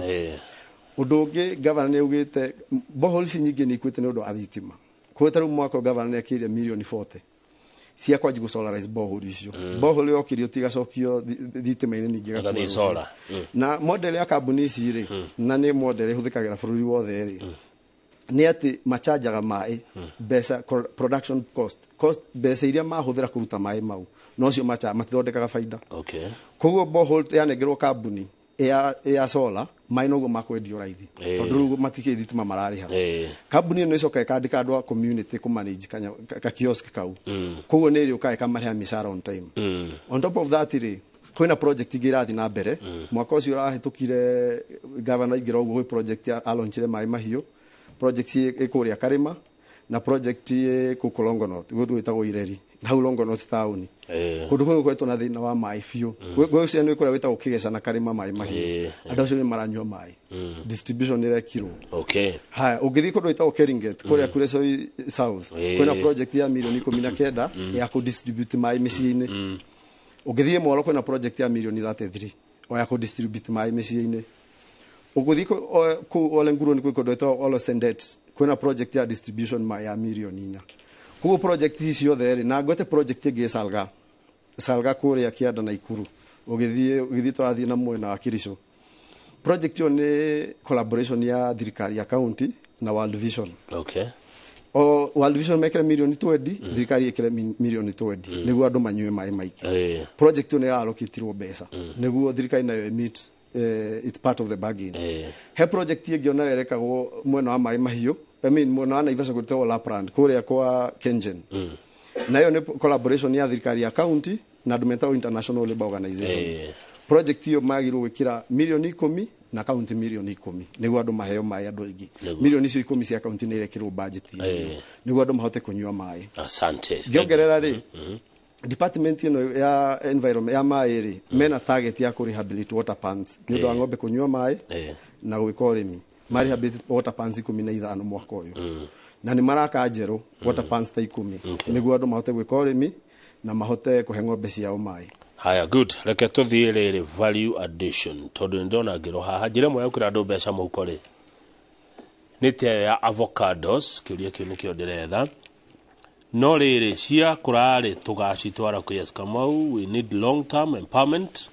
Ũndũ ũngĩ, governor nĩ augĩte borehole ici nyingĩ nĩ ikuĩte nĩ ũndũ wa thitima. Koguo ta rĩu mwaka ũyũ governor nĩ ekĩrire mirioni 40 cia kwanji gũ solarize borehole icio. Borehole yokĩrio tigacokio thitima-inĩ ningĩ ĩgakua Ĩgathiĩ rũciũ. solar. Na model ya kambuni ici rĩ, na nĩ model ĩhũthĩkagĩra bũrũri wothe rĩ, nĩ atĩ machanjaga maĩ mbeca production cost, mbeca iria mahũthĩra kũruta maĩ mau nocio matithondekaga baida. Koguo borehole yanengerwo kambuni ya solar, maĩ noguo makwendio raithi, tondũ rĩu matikĩrĩ thitima mararĩha. Kambuni ĩno ĩcoka ĩkandĩka andũ a community kũmanage ka kiosk kau. Koguo nĩ ĩrĩũkaga ĩkamarĩha mĩcara on time. On top of that rĩ, kwĩna project ingĩ irathiĩ na mbere. Mwaka ũcio ũrahĩtũkire governor aingĩra ũguo, gwĩ project ya alonchire Maĩ Mahiũ, project ĩ kũrĩa Karĩma, na project ĩ gũkũ Longonot, gũndũ gwĩtagwo Ireri na hau Longonot taũni. Kũndũ kũu gũkoretwo na thĩna wa maĩ biũ. Gwĩ ũcio nĩ kũrĩa gwĩtagwo Kĩgeca na Karĩma Maĩ Mahiũ, andũ acio nĩ maranyua maĩ, distribution nĩ ĩrekirwo. Haya, ũngĩthiĩ kũndũ gwĩtagwo Keringet kũrĩa Kuresoi South, kwĩna project ya mirioni 19 ya kũ-distribute maĩ mĩciĩ-inĩ. Ũngĩthiĩ Molo, kwĩna project ya mirioni 33 o ya kũ-distribute maĩ mĩciĩ-inĩ. Ũgũthiĩ kũu Ole Nguruni, kwĩ kũndũ gwĩtagwo Olo Sendet, kwĩna project ya distribution ya mirioni 4. Koguo project ici ciothe rĩ, na ngwete project ĩngĩ ĩ Salga, Salga kũrĩa kĩanda na Ikuru, ũgĩthiĩ tũrathiĩ na mwena wa Kericho. Project ĩyo nĩ collaboration ya thirikari ya county na World Vision. O World Vision mekĩre mirioni 20, thirikari ĩkĩre mirioni 20 nĩguo andũ manyue maĩ maingĩ. Project ĩyo nĩ ĩralokitirwo mbeca nĩguo thirikari nayo meet it's part of the bargain. He project ĩngĩ onayo ĩrekagwo mwena wa maĩ mahiũ, I mean mwena wa Naivasha gwĩtagwo Lapland kũrĩa kwa Kengen. Nayo nĩ collaboration ya thirikari ya county na andũ metagwo International Labour Organization. Project iyo magirwo gwikira mirioni 10 na county mirioni 10 niguo andu maheo mai andu aingi. Mirioni icio 10 cia county ni irekirwo budget niguo andu mahote kunyua mai. Asante. Ngiongerera ri department ino ya environment ya mai ri mena target ya ku rehabilitate water pans ni undu wa ng'ombe kunyua mai na gwika urimi. Ma rehabilitate water pans 15 mwaka uyu na ni maraka njeru water pans ta 10 niguo andu mahote gwika urimi na mahote kuhe ng'ombe ciao mai. Haya, good. Reke tuthiĩ rĩrĩ value addition tondũ nĩndona ngĩro haha njĩra ĩmwe ya gwĩkĩra andũ mbeca mũhuko rĩ nĩ ta ĩyo ya avocados, kĩũria kĩu nĩkĩo ndĩretha. No rĩrĩ ciakũra rĩ tũgacitwara kwĩ Yes Kamau. We need long term empowerment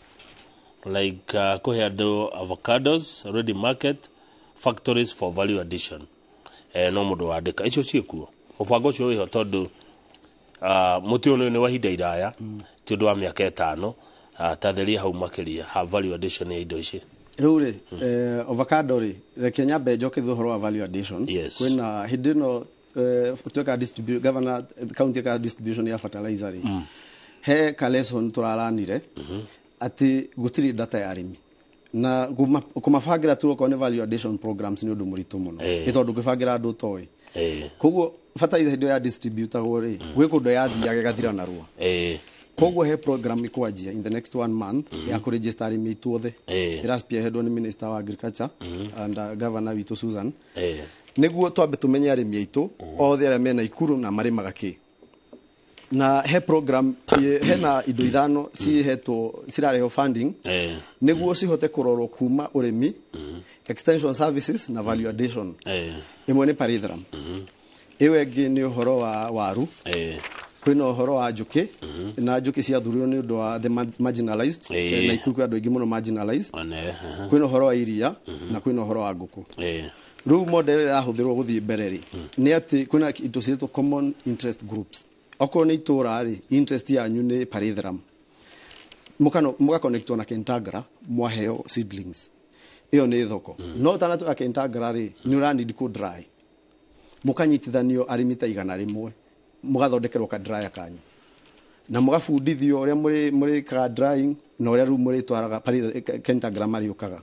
like kũhe andũ avocados ready market factories for value addition. No mũndũ wandĩka icio ciĩkuo mũbango ũcio wĩho tondũ mũtĩ ũyũ nĩ wa ihinda iraya ti ũndũ wa mĩaka 5 tatheria hau makĩria ha value addition ya indo ici. Rĩu rĩ avocado rĩ reke nyambe njoke ũhoro wa value addition. Kwĩna hĩndĩ ĩno tweka distribute governor county ka distribution ya fertilizer rĩ he ka lesson tũraranire atĩ gũtirĩ data ya arĩmi na kũmabangira tu okorwo nĩ value addition programs nĩ ũndũ mũritũ mũno nĩ tondũ ngĩbangira andũ ũtoĩ. Koguo fertilizer hĩndĩ ya distributagwo rĩ gwĩ kũndũ yathiaga ĩgathira narua. Koguo he program ikwanjia in the next 1 month ya kũregister arĩmi aitũ othe. Ĩra spearheadwo nĩ Minister wa Agriculture and Governor witũ Susan nĩguo twambe tũmenye arĩmi aitũ othe arĩa mena Ikuru na marĩmaga kĩ. Na he program hena indo 5 cihetwo cirarehwo funding nĩguo cihote kũrorwo kuma ũrĩmi, extension services na value addition. Ĩmwe nĩ Parithram, ĩyo ĩngĩ nĩ ũhoro wa waru, kwĩna ũhoro wa njũkĩ na njũkĩ ciathurirwo nĩ ũndũ wa the marginalized na Ikuru kwĩ andũ aingĩ mũno marginalized. Kwĩna ũhoro wa iria na kwĩna ũhoro wa ngũkũ. Rĩu model ĩrahũthĩrwo gũthiĩ mbere rĩ nĩ atĩ kwĩna indo ciĩtwo common interest groups. Okorwo nĩ itũra rĩ interest yanyu nĩ Parithram, mũgaconnectwo na Kentagra mwaheo seedlings, ĩyo nĩ thoko. No ũtanatwara Kentagra rĩ nĩ ũranid kũ dry, mũkanyitithanio arĩmi ta 100 mũgathondekerwo ka dryer kanyu na mũgabundithio ũrĩa mũrĩkaga drying na ũrĩa rĩu mũrĩtwaraga Kentagra marĩũkaga.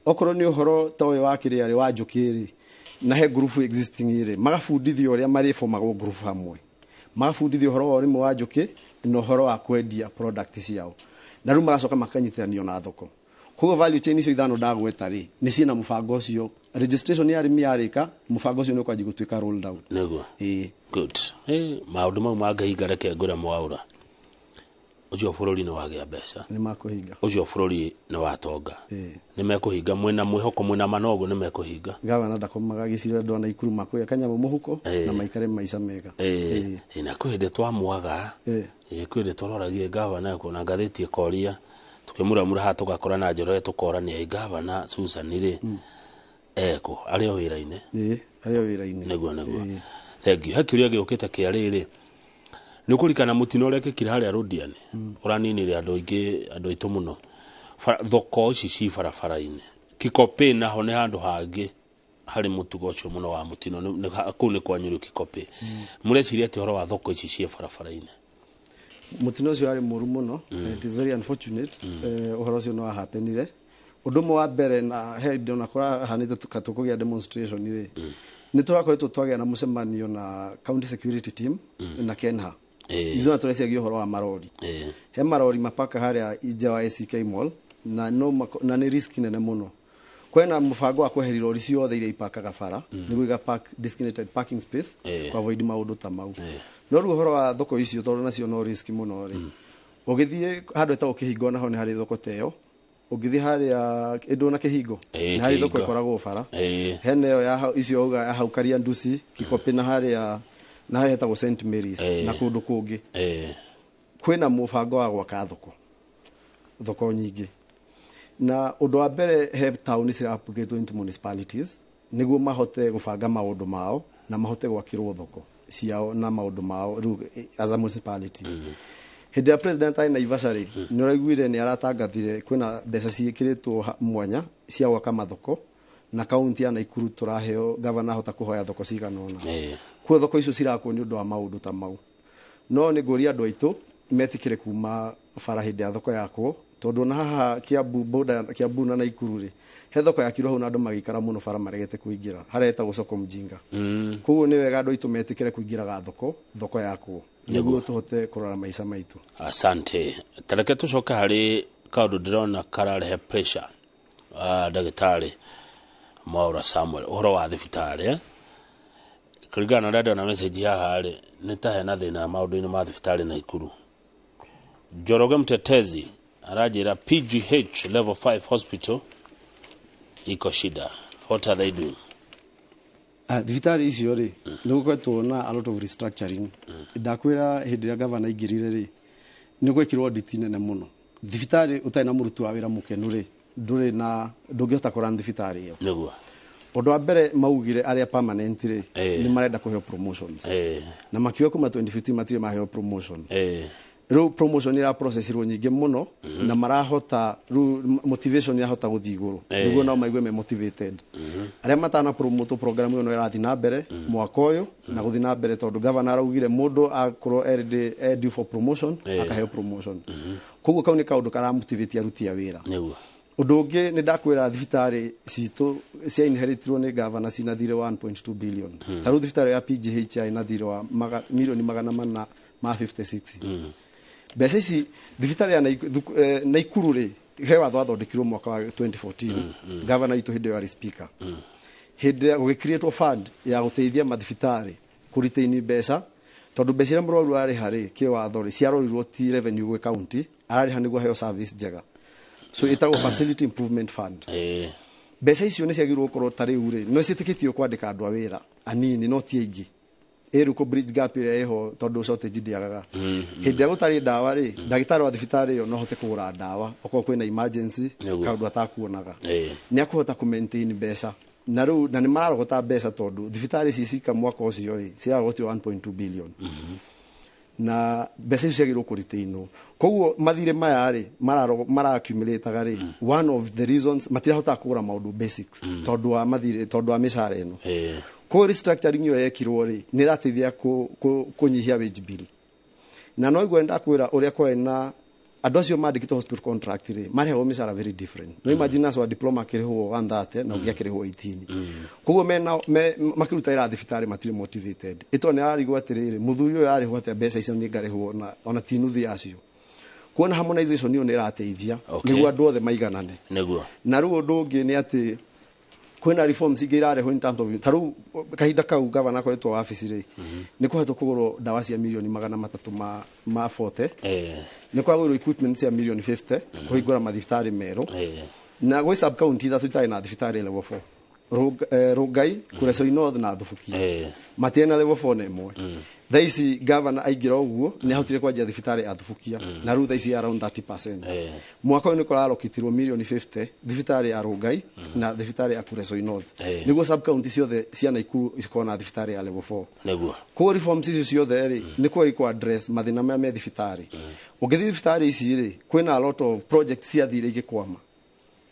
Okorwo nĩ ũhoro ta ũyũ wa kĩrĩa rĩ wa njũkĩ rĩ na he group existing rĩ magabundithio ũrĩa marĩbomagwo group hamwe, magabundithio ũhoro wa ũrĩmi wa njũkĩ na ũhoro wa kwendia product ciao na rĩu magacoka makanyitithanio na thoko. Koguo value chain icio 5 ndagweta rĩ nĩ ciĩna mũbango ũcio. Registration ya arĩmi yarĩka mũbango ũcio nĩ ũkwanjia gũtuĩka rolled out. Nĩguo. Good. Maũndũ mau mangĩhinga reke ngũre mwaũra ũcio bũrũri nĩ wagĩa mbeca, nĩ makũhinga, ũcio bũrũri nĩ watonga, nĩ mekũhinga mwĩna mwĩhoko mwĩna manogo nĩ mekũhinga. Gavana ndakomaga gĩcigo andũ a Naikuru makuoya kanyamũ mũhuko na maikare maica mega. Na kwĩ hĩndĩ twamwaga, kwĩ hĩndĩ twaroragie gavana kuona ngathĩti ĩkoria tũkĩmuramura haha tũgakora na Njoroge tũkorania gavana Susan rĩ eko arĩ o wĩra-inĩ. Arĩ o wĩra-inĩ. Nĩguo. Thank you. He kĩũria gĩũkĩte kĩa rĩrĩ nĩ ũkũririkana mũtino ũrĩa ũrekĩkire harĩa Rũdiani ũraninire andũ aingĩ andũ aitũ mũno. Thoko ici ci barabara-inĩ Kikopĩ naho nĩ handũ hangĩ harĩ mũtugo ũcio mũno wa mũtino kũu nĩ kwa Nyũrũ Kikopĩ. Mũreciria atĩ ũhoro wa thoko ici ci barabara-inĩ? Mũtino ũcio warĩ mũru mũno. It is very unfortunate. Ũhoro ũcio nĩ wahappenire. Ũndũ ũmwe wa mbere na he hĩndĩ ona kũrahanĩte tũkũgĩa demonstration rĩ nĩ tũrakoretwo twagĩa na mũcemanio na county security team na Kenha. Ithuĩ tũreciria ũhoro wa marori. He marori mapaka harĩa nja wa ACK Mall na no na nĩ risk nene mũno. Kwĩna mũbango wa kweheria rori ciothe iria ipakaga bara nĩguo iga park designated parking space ku avoid maũndũ ta mau. No rĩu ũhoro wa thoko icio tondũ nacio no risk mũno rĩ ũgĩthiĩ handũ etagwo Kĩhingo naho nĩ harĩ thoko ta ĩyo. Ũgĩthiĩ harĩa ĩndũ na Kĩhingo nĩ harĩ thoko ĩkoragwo bara hena ĩyo ya icio auga ya hau Karia Nduci Kikopĩ na harĩa na harĩa hetagwo St Mary's na kũndũ kũngĩ. Kwĩna mũbango wa gwaka thoko nyingĩ na ũndũ wa mbere he taũni cira upgrade into municipalities nĩguo mahote gũbanga maũndũ mao Na mahote gwakĩrwo thoko ciao na maũndũ mao rĩu as a municipality. Hĩndĩ ya president arĩ Naivasha rĩ, nĩ ũraiguire nĩ aratangathire kwĩna mbeca ciĩkĩrĩtwo mwanya cia gwaka mathoko, na kaunti ya Naikuru tũraheo gavana ahota kũhoya thoko cigana ũna. Kuo thoko icio cirakwo nĩ ũndũ wa maũndũ ta mau. No nĩ ngũria andũ aitũ metĩkĩre kuma bara hĩndĩ ya thoko yakwo, tondũ ona haha Kiambu, border Kiambu na Naikuru rĩ, he thoko yakirwo hau na andũ magĩikara mũno bara maregete kũingĩra, harĩa hetagwo soko mjinga. Koguo nĩ wega andũ aitũ metĩkĩre kũingĩraga thoko, thoko yakwo, nĩguo tũhote kũrora maica maitũ. Asante. Tareke tũcoke harĩ kaũndũ ndĩrona kararehe pressure. Ndagĩtarĩ Mwaura Samuel, ũhoro wa thibitarĩ, eh? Kũringana na ũrĩa ndona message haha rĩ, nĩ ta hena thĩna maũndũ-inĩ ma thibitarĩ Naikuru. Njoroge Mtetezi aranjĩra PGH level 5 hospital iko shida. What are they doing? Ah, thibitarĩ icio rĩ, nĩ gũkoretwo na a lot of restructuring. Ndakwĩra hĩndĩ ĩrĩa gavana aingĩrire rĩ, nĩ gwekirwo audit nene mũno. Thibitarĩ ũtarĩ na mũruti wa wĩra mũkenu rĩ, ndũrĩ na ndũngĩhota kũrun thibitarĩ ĩyo. Ũndũ wa mbere maugire arĩa permanent rĩ, nĩ marenda kũheo promotions, na makiuga kuma 2015 matirĩ maheo promotion. Rĩu promotion ira processirwo nyingĩ mũno na marahota rĩu motivation irahota gũthiĩ igũrũ, nĩguo nao maigue me motivated. Arĩa matana promote, program ĩyo no ĩrathiĩ na mbere mwaka ũyũ na gũthiĩ na mbere, tondũ governor araugire mũndũ akorwo ready, due for promotion, akaheo promotion. Koguo kau nĩ kaũndũ karamotivate aruti a wĩra. Ũndũ ũngĩ nĩ ndakwĩra thibitarĩ citũ cia inheritirwo nĩ gavana cina thirĩ wa 1.2 billion. Ta rĩu thibitarĩ ya PGH yarĩ na thirĩ wa milioni 456. Mbeca ici thibitarĩ ya Naikuru rĩ, he watho wathondekirwo mwaka wa 2014, gavana witũ hĩndĩ ĩyo arĩ speaker, hĩndĩ ĩrĩa gũgĩcreatwo fund ya gũteithia mathibitarĩ kũretain mbeca, tondũ mbeca iria mũrwaru arĩha rĩ, kĩwatho rĩ, ciarorirwo ti revenue gwĩ county, ararĩha nĩguo aheo service njega, so ĩtagwo facility improvement fund. Mbeca icio nĩ ciagĩrĩirwo gũkorwo ta rĩu rĩ, no ciĩtĩkĩtio kwandĩka andũ a wĩra anini no ti aingĩ, ĩrĩ kũ bridge gap ĩrĩa ĩho, tondũ shortage ndĩagaga. Hĩndĩ ĩrĩa gũtarĩ ndawa rĩ, ndagĩtarĩ wa thibitarĩ ĩyo no ahote kũgũra ndawa okorwo kwĩna emergency, kaũndũ atakuonaga. Nĩ akũhota kũ maintain mbeca na rĩu na nĩ mararogota mbeca, tondũ thibitarĩ ici cika mwaka ũcio rĩ, cirarogotire 1.2 billion, na mbeca icio ciagĩrĩirwo kũritainwo. Koguo mathirĩ maya rĩ mara-accumulataga rĩ, one of the reasons matirahotaga kũgũra maũndũ basics tondũ wa mathirĩ, tondũ wa mĩcara ĩno. Koguo restructuring ĩyo yekirwo rĩ, nĩ ĩrateithia kũnyihia wage bill. Na no igua ndakwĩra ũrĩa kwarĩ na andũ acio mandĩkĩtwo hospital contract rĩ, marĩhagwo mĩcara very different. No imagine nurse wa diploma akĩrĩhwo 130 na ũngĩ akĩrĩhwo 18. Koguo mena makĩruta wĩra thibitarĩ matirĩ motivated, ĩtondũ nĩ ararigwo atĩrĩrĩ, mũthuri ũyũ ararĩhwo atĩa mbeca icio, niĩ ngarĩhwo ona ti nuthu yacio. Kuona harmonization ĩyo nĩ ĩrateithia nĩguo andũ othe maiganane. Na rĩu ũndũ ũngĩ nĩ atĩ kwĩna reforms ingĩ irarehwo in terms of ta rĩu kahinda kau gavana akoretwo wabici rĩ, nĩ kũhetwo kũgũrwo ndawa cia milioni 340 ma 40, nĩ kwagũrwo equipment cia milioni 50 kũhingũra mathibitarĩ merũ, na gwĩ sub county ithatũ itarĩ na thibitarĩ level 4, Rongai, Kuresoi North na Thubukia. Matiarĩ na level 4 na ĩmwe. Thaa ici gavana aingĩra ũguo nĩ ahotire kwanjia thibitarĩ ya Thubukia, na rĩu thaa ici around 30%. Mwaka ũyũ nĩ kũrarokĩtirwo milioni 50 thibitarĩ ya Rongai na thibitarĩ ya Kuresoi North, nĩguo sub county ciothe cia Naikuru cikorwo na thibitarĩ ya level 4. Koguo reforms icio ciothe rĩ, nĩ kweri kũ address mathĩna marĩa me thibitarĩ. Ũngĩthiĩ thibitarĩ ici rĩ, kwĩna a lot of projects ciathire igĩkwama.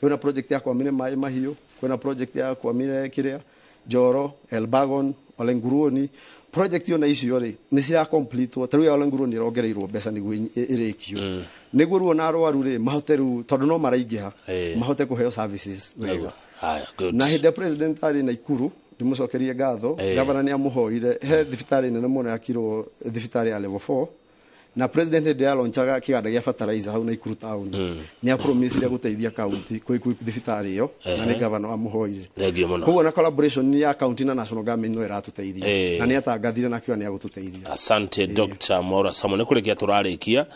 Kwĩna project ya kwamire maĩ mahiũ, kwĩna project ya kwamire kĩrĩa Njoro, Elbagon, Olenguruoni. Project iyo na icio rĩ, nĩ cira complete. Ta rĩu ya Olenguruoni ĩrongereirwo mbeca nĩguo ĩrĩkio, nĩguo rĩu ona arwaru rĩ mahote rĩu, tondũ no maraingĩha, mahote kũheo services wega. Haya, good. Na hĩndĩ ya president arĩ Naikuru, ndĩmũcokerie ngatho, gavana nĩ amũhoire he thibitarĩ nene mũno yakirwo, thibitarĩ ya level 4, na president hĩndĩ ya launchaga kĩganda gĩa fertilizer hau Naikuru town, nĩ apromisire gũteithia county kũ equip thibitarĩ ĩyo, na nĩ gavana wamũhoire. Thank you mũno. Koguo na collaboration ya county na national government no ĩratũteithia, na nĩ atangathire na akiuga nĩ agũtũteithia. Asante, Dr. Mwaura Samuel. Nĩ kũrĩkia tũrarĩkia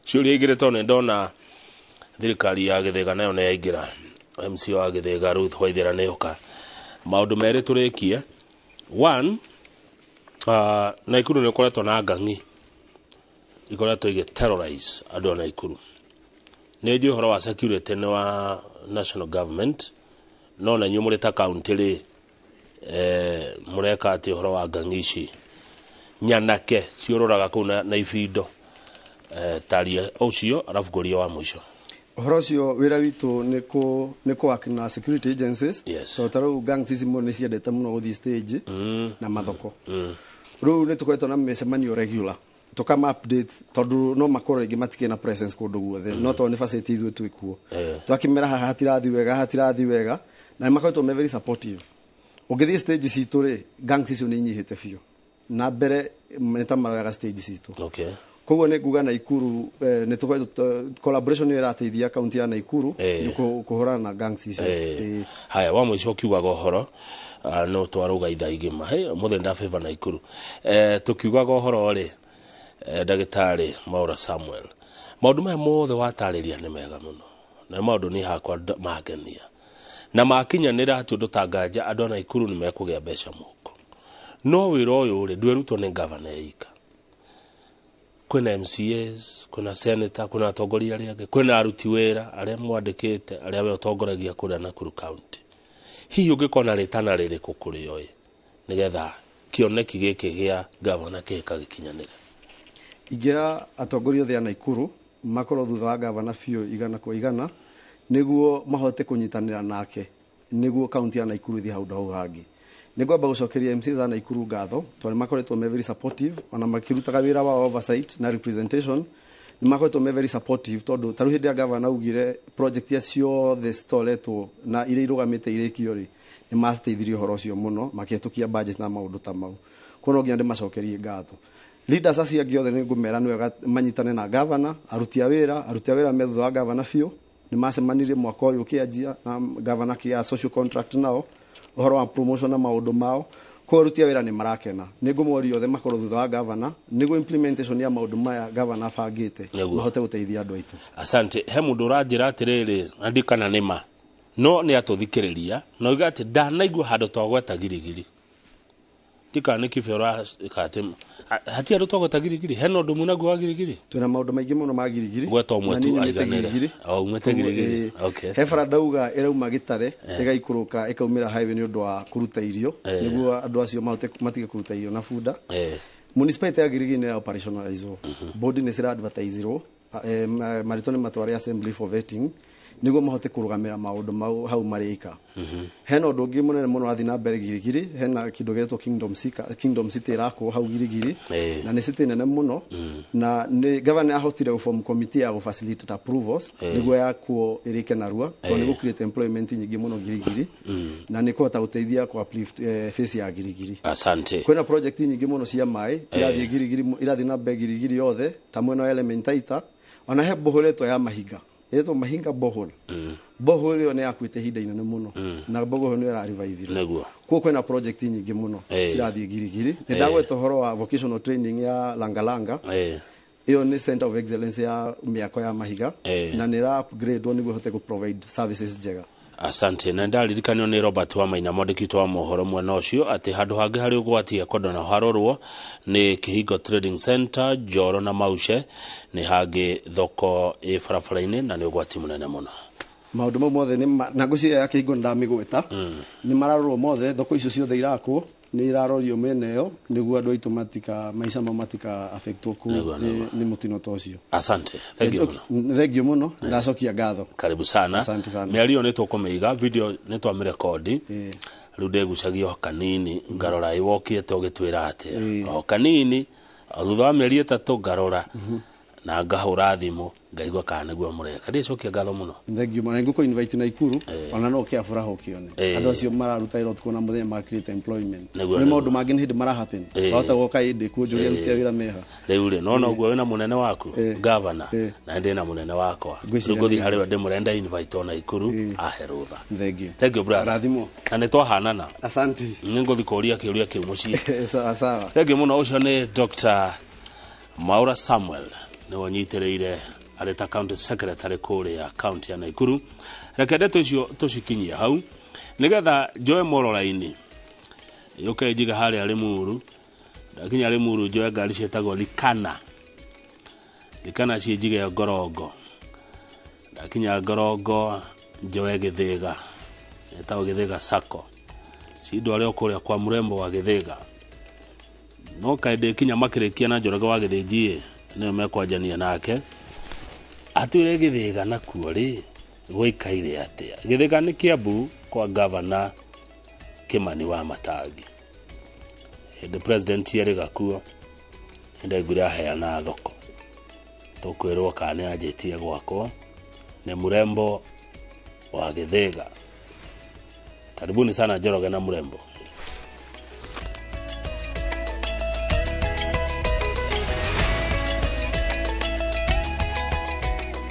ciũria igĩrĩ, tondũ nĩ ndona thirikari ya Gĩthĩga nayo nĩ yaingĩra, MC wa Gĩthĩga Ruth Waithera nĩ oka. Maũndũ merĩ tũrĩkie. One, Naikuru nĩ ũkoretwo na ngang'i ikoretwo igĩ terrorize andũ a Naikuru. Nĩ njũĩ ũhoro wa security nĩ wa national government, no na inyuĩ mũrĩ ta county rĩ, Mũreka atĩ ũhoro wa ngangi ici nyanake ciũrũraga kũu na ibindo, taria ũcio arabu ngũrie wa mũico. Ũhoro ũcio, wĩra witũ nĩ kũ work na security agencies. So ta rĩu gangs ici mũno nĩ ciendete mũno gũthiĩ stage na mathoko. Rĩu nĩ tũkoretwo na mĩcemanio regular, tũkama update, tondũ no makorwo rĩngĩ matikĩrĩ na presence kũndũ guothe, no tondũ nĩ facility ithuĩ twĩ kuo, twakĩmera haha hatirathi wega, hatirathi wega, na nĩ makoretwo me very supportive. Ũngĩthiĩ stage citũ rĩ, gangs icio nĩ inyihĩte biũ, na mbere nĩ ta maroyaga stage citũ. Koguo nĩ nguga Naikuru, nĩ tũkoretwo collaboration nĩ ĩrateithia kaunti ya Naikuru nĩ kũhũrana na gangs icio. Haya, wa mũico, ũkiugaga ũhoro, no twarũga ithaa igima. Hey, mũthĩ ndabĩba Naikuru. Tũkiugaga ũhoro rĩ, ndagĩtarĩ Maura Samuel, maũndũ maya mothe watarĩria nĩ mega mũno, na nĩ maũndũ niĩ hakwa mangenia, na makinyanĩra hati ũndũ ta nganja andũ a Naikuru nĩ mekũgĩa mbeca mũhuko. No wĩra ũyũ rĩ, ndwĩrutwo nĩ gavana ika, kwĩna MCAs, kwĩna senator, kwĩna atongoria arĩa angĩ, kwĩna aruti wĩra arĩa mwandĩkĩte, arĩa we ũtongoragia kũrĩa Nakuru County. Hihi ũngĩkorwo na rĩtana rĩrĩkũ kũrĩ o ĩ, nĩgetha kĩoneki gĩkĩ gĩa gavana kĩhĩka gĩkinyanĩre? Ingĩra atongoria othe a Naikuru makorwo thutha wa gavana biũ 100%, nĩguo mahote kũnyitanĩra nake nĩguo kaunti ya Naikuru ĩthiĩ hau hau hangĩ. Nĩ ngwamba gũcokeria MCAs a Naikuru ngatho, tondũ nĩ makoretwo me very supportive ona makĩrutaga wĩra wa oversight na representation. Nĩ makoretwo me very supportive, tondũ ta rĩu hĩndĩ ya gavana augire project iria ciothe citoretwo na iria irũgamĩte irĩkio rĩ, nĩ mateithirie ũhoro ũcio mũno makĩhetũkia budget na maũndũ ta mau. Koguo no nginya ndĩmacokerie ngatho. Leaders acio angĩ othe nĩ ngũmera nĩ wega manyitane na gavana. Aruti a wĩra me thutha wa gavana biũ. Nĩ macemanirie mwaka ũyũ ũkĩanjia na gavana kĩa social contract nao ũhoro wa promotion na maũndũ mao. Koguo aruti a wĩra nĩ marakena. Nĩ ngũmoria othe makorwo thutha wa gavana nĩguo implementation ya maũndũ maya gavana abangĩte mahote gũteithia andũ aitũ. Asante. He mũndũ ũranjĩra atĩrĩrĩ, na ndikana nĩ ma, no nĩ atũthikĩrĩria na oiga atĩ ndanaigua handũ twagweta Girigiri. Ndikana nĩ kibe ũreka atĩ hatirĩ handũ twagweta Girigiri. Hena ũndũ munaguo wa Girigiri? Twĩna maũndũ maingĩ mũno ma Girigiri. Gweta ũmwe Na tu niĩ nyumĩte aiganĩre. Girigiri. O, umĩte Koguo, Girigiri. He bara ndauga ĩrauma Gĩtare ĩgaikũrũka ĩkaumĩra highway nĩ ũndũ wa kũruta irio, nĩguo andũ acio mahote matige kũruta irio na bunda. Municipality ya Girigiri nĩ operationalizwo, board nĩ cira advertisirwo, marĩtwa nĩ matware assembly for vetting nĩguo mahote kũrũgamĩra maũndũ mau hau marĩka. Hena ũndũ ũngĩ mũnene mũno ũrathiĩ na mbere Girigiri. Hena kĩndũ gĩretwo Kingdom City, Kingdom City ĩrakwo hau Girigiri, na nĩ city nene mũno, na nĩ governor ahotire gũform committee ya gũfacilitate approvals nĩguo yakwo ĩrĩke narua, tondũ nĩ gũ create employment nyingĩ mũno Girigiri na nĩ kũhota gũteithia kũ uplift face ya Girigiri. Asante. Kwĩna project nyingĩ mũno cia maĩ irathiĩ Girigiri, irathiĩ na mbere Girigiri yothe, ta mwena wa Elementaita. Ona he borehole ĩtwo ya Mahinga, ĩtwo Mahinga borehole. Borehole ĩyo nĩ yakuĩte ihinda inene mũno, na borehole nĩ ĩrarevivirwo. Kuo kwĩna project nyingĩ mũno cirathiĩ Girigiri. Nĩ ndagweta ũhoro wa vocational training ya Langalanga. Ĩyo nĩ center of excellence ya mĩako ya mahiga, na nĩ ĩra upgrade nĩguo ĩhote gũ provide services njega. Asante. Na ndaririkanio nĩ Robert wa Maina, mwandĩki witũ wa mohoro mwena ũcio, atĩ handũ hangĩ harĩ ũgwati ekwendwo na harorwo nĩ Kĩhingo Trading Center, Njoro na Mauche, nĩ hangĩ thoko ĩ barabara-inĩ na nĩ ũgwati mũnene mũno. Maũndũ mau mothe na ngwĩciria ya Kĩhingo nĩndamĩgweta, nĩ mararorwo mothe. Thoko icio ciothe irakwo nĩ irarorio mĩena ĩyo nĩguo andũ aitũ matika maica mao matika affectwo kũu nĩ mũtino ta ũcio. Asante, thank you mũno. Thank you mũno, ndacokia ngatho. Karibu sana. Asante sana. Mĩario nĩ tũkũmĩiga, video nĩ twamĩrekondi. Rĩu ndĩgucagia o kanini ngarora ĩ wokĩte ũgĩtwĩra atĩa, o kanini, o thutha wa mĩeri 3 ngarora na ngahũra thimũ ngaigua kana nĩguo mũreka. Ndĩcokia ngatho mũno. Thank you mũno. Ngũkũ invite Naikuru ona no ũke aburaha ũkĩone andũ acio mararuta wĩra ũtukũ na mũthenya ma create employment. Nĩ maũndũ mangĩ nĩ hĩndĩ mara happen. Wahota gũka ĩndĩ kuo njũrie aruti a wĩra meha. Rĩu rĩ, nona ũguo wĩna mũnene waku gavana, na ndĩ na mũnene wakwa. Ngwĩciria Rĩu ngũthiĩ harĩ we ndĩmũrenda invite o Naikuru ahe rũtha. Thank you. Thank you, brother. Rathimo. Na nĩ twahanana. Asante. Nĩ ngũthiĩ kũũria kĩũria kĩu mũciĩ. Sawa sawa. Thank you mũno. Ũcio nĩ Dr. Maura Samuel, nĩwe ũnyitĩrĩire arĩ ta county secretary kũrĩa county ya Naikuru. Reke ndeto icio tũcikinyie hau nĩgetha njoe mororaini yũke njige harĩa Limuru. Ndakinya Limuru njoe ngari ciĩtagwo Likana, Likana ciĩ njige Ngorongo. Ndakinya Ngorongo njoe Gĩthĩga, ĩtagwo Gĩthĩga Sacco. Cindo arĩ o kũrĩa kwa Mrembo wa Gĩthĩga. No kaĩ ndĩkinya makĩrĩkia na Njoroge wa Gĩthĩnji nĩyo mekwanjania nake. Atwĩre Gĩthĩga nakuo rĩ gũikaire atĩa. Gĩthĩga nĩ Kiambu kwa gavana Kimani wa Matangi. Hĩndĩ president erĩga kuo nĩndaiguire aheana thoko. Tũkwĩrwo kana nĩ anjĩtie gwakwo nĩ Mrembo wa Gĩthĩga. Karibuni sana Njoroge na Mrembo.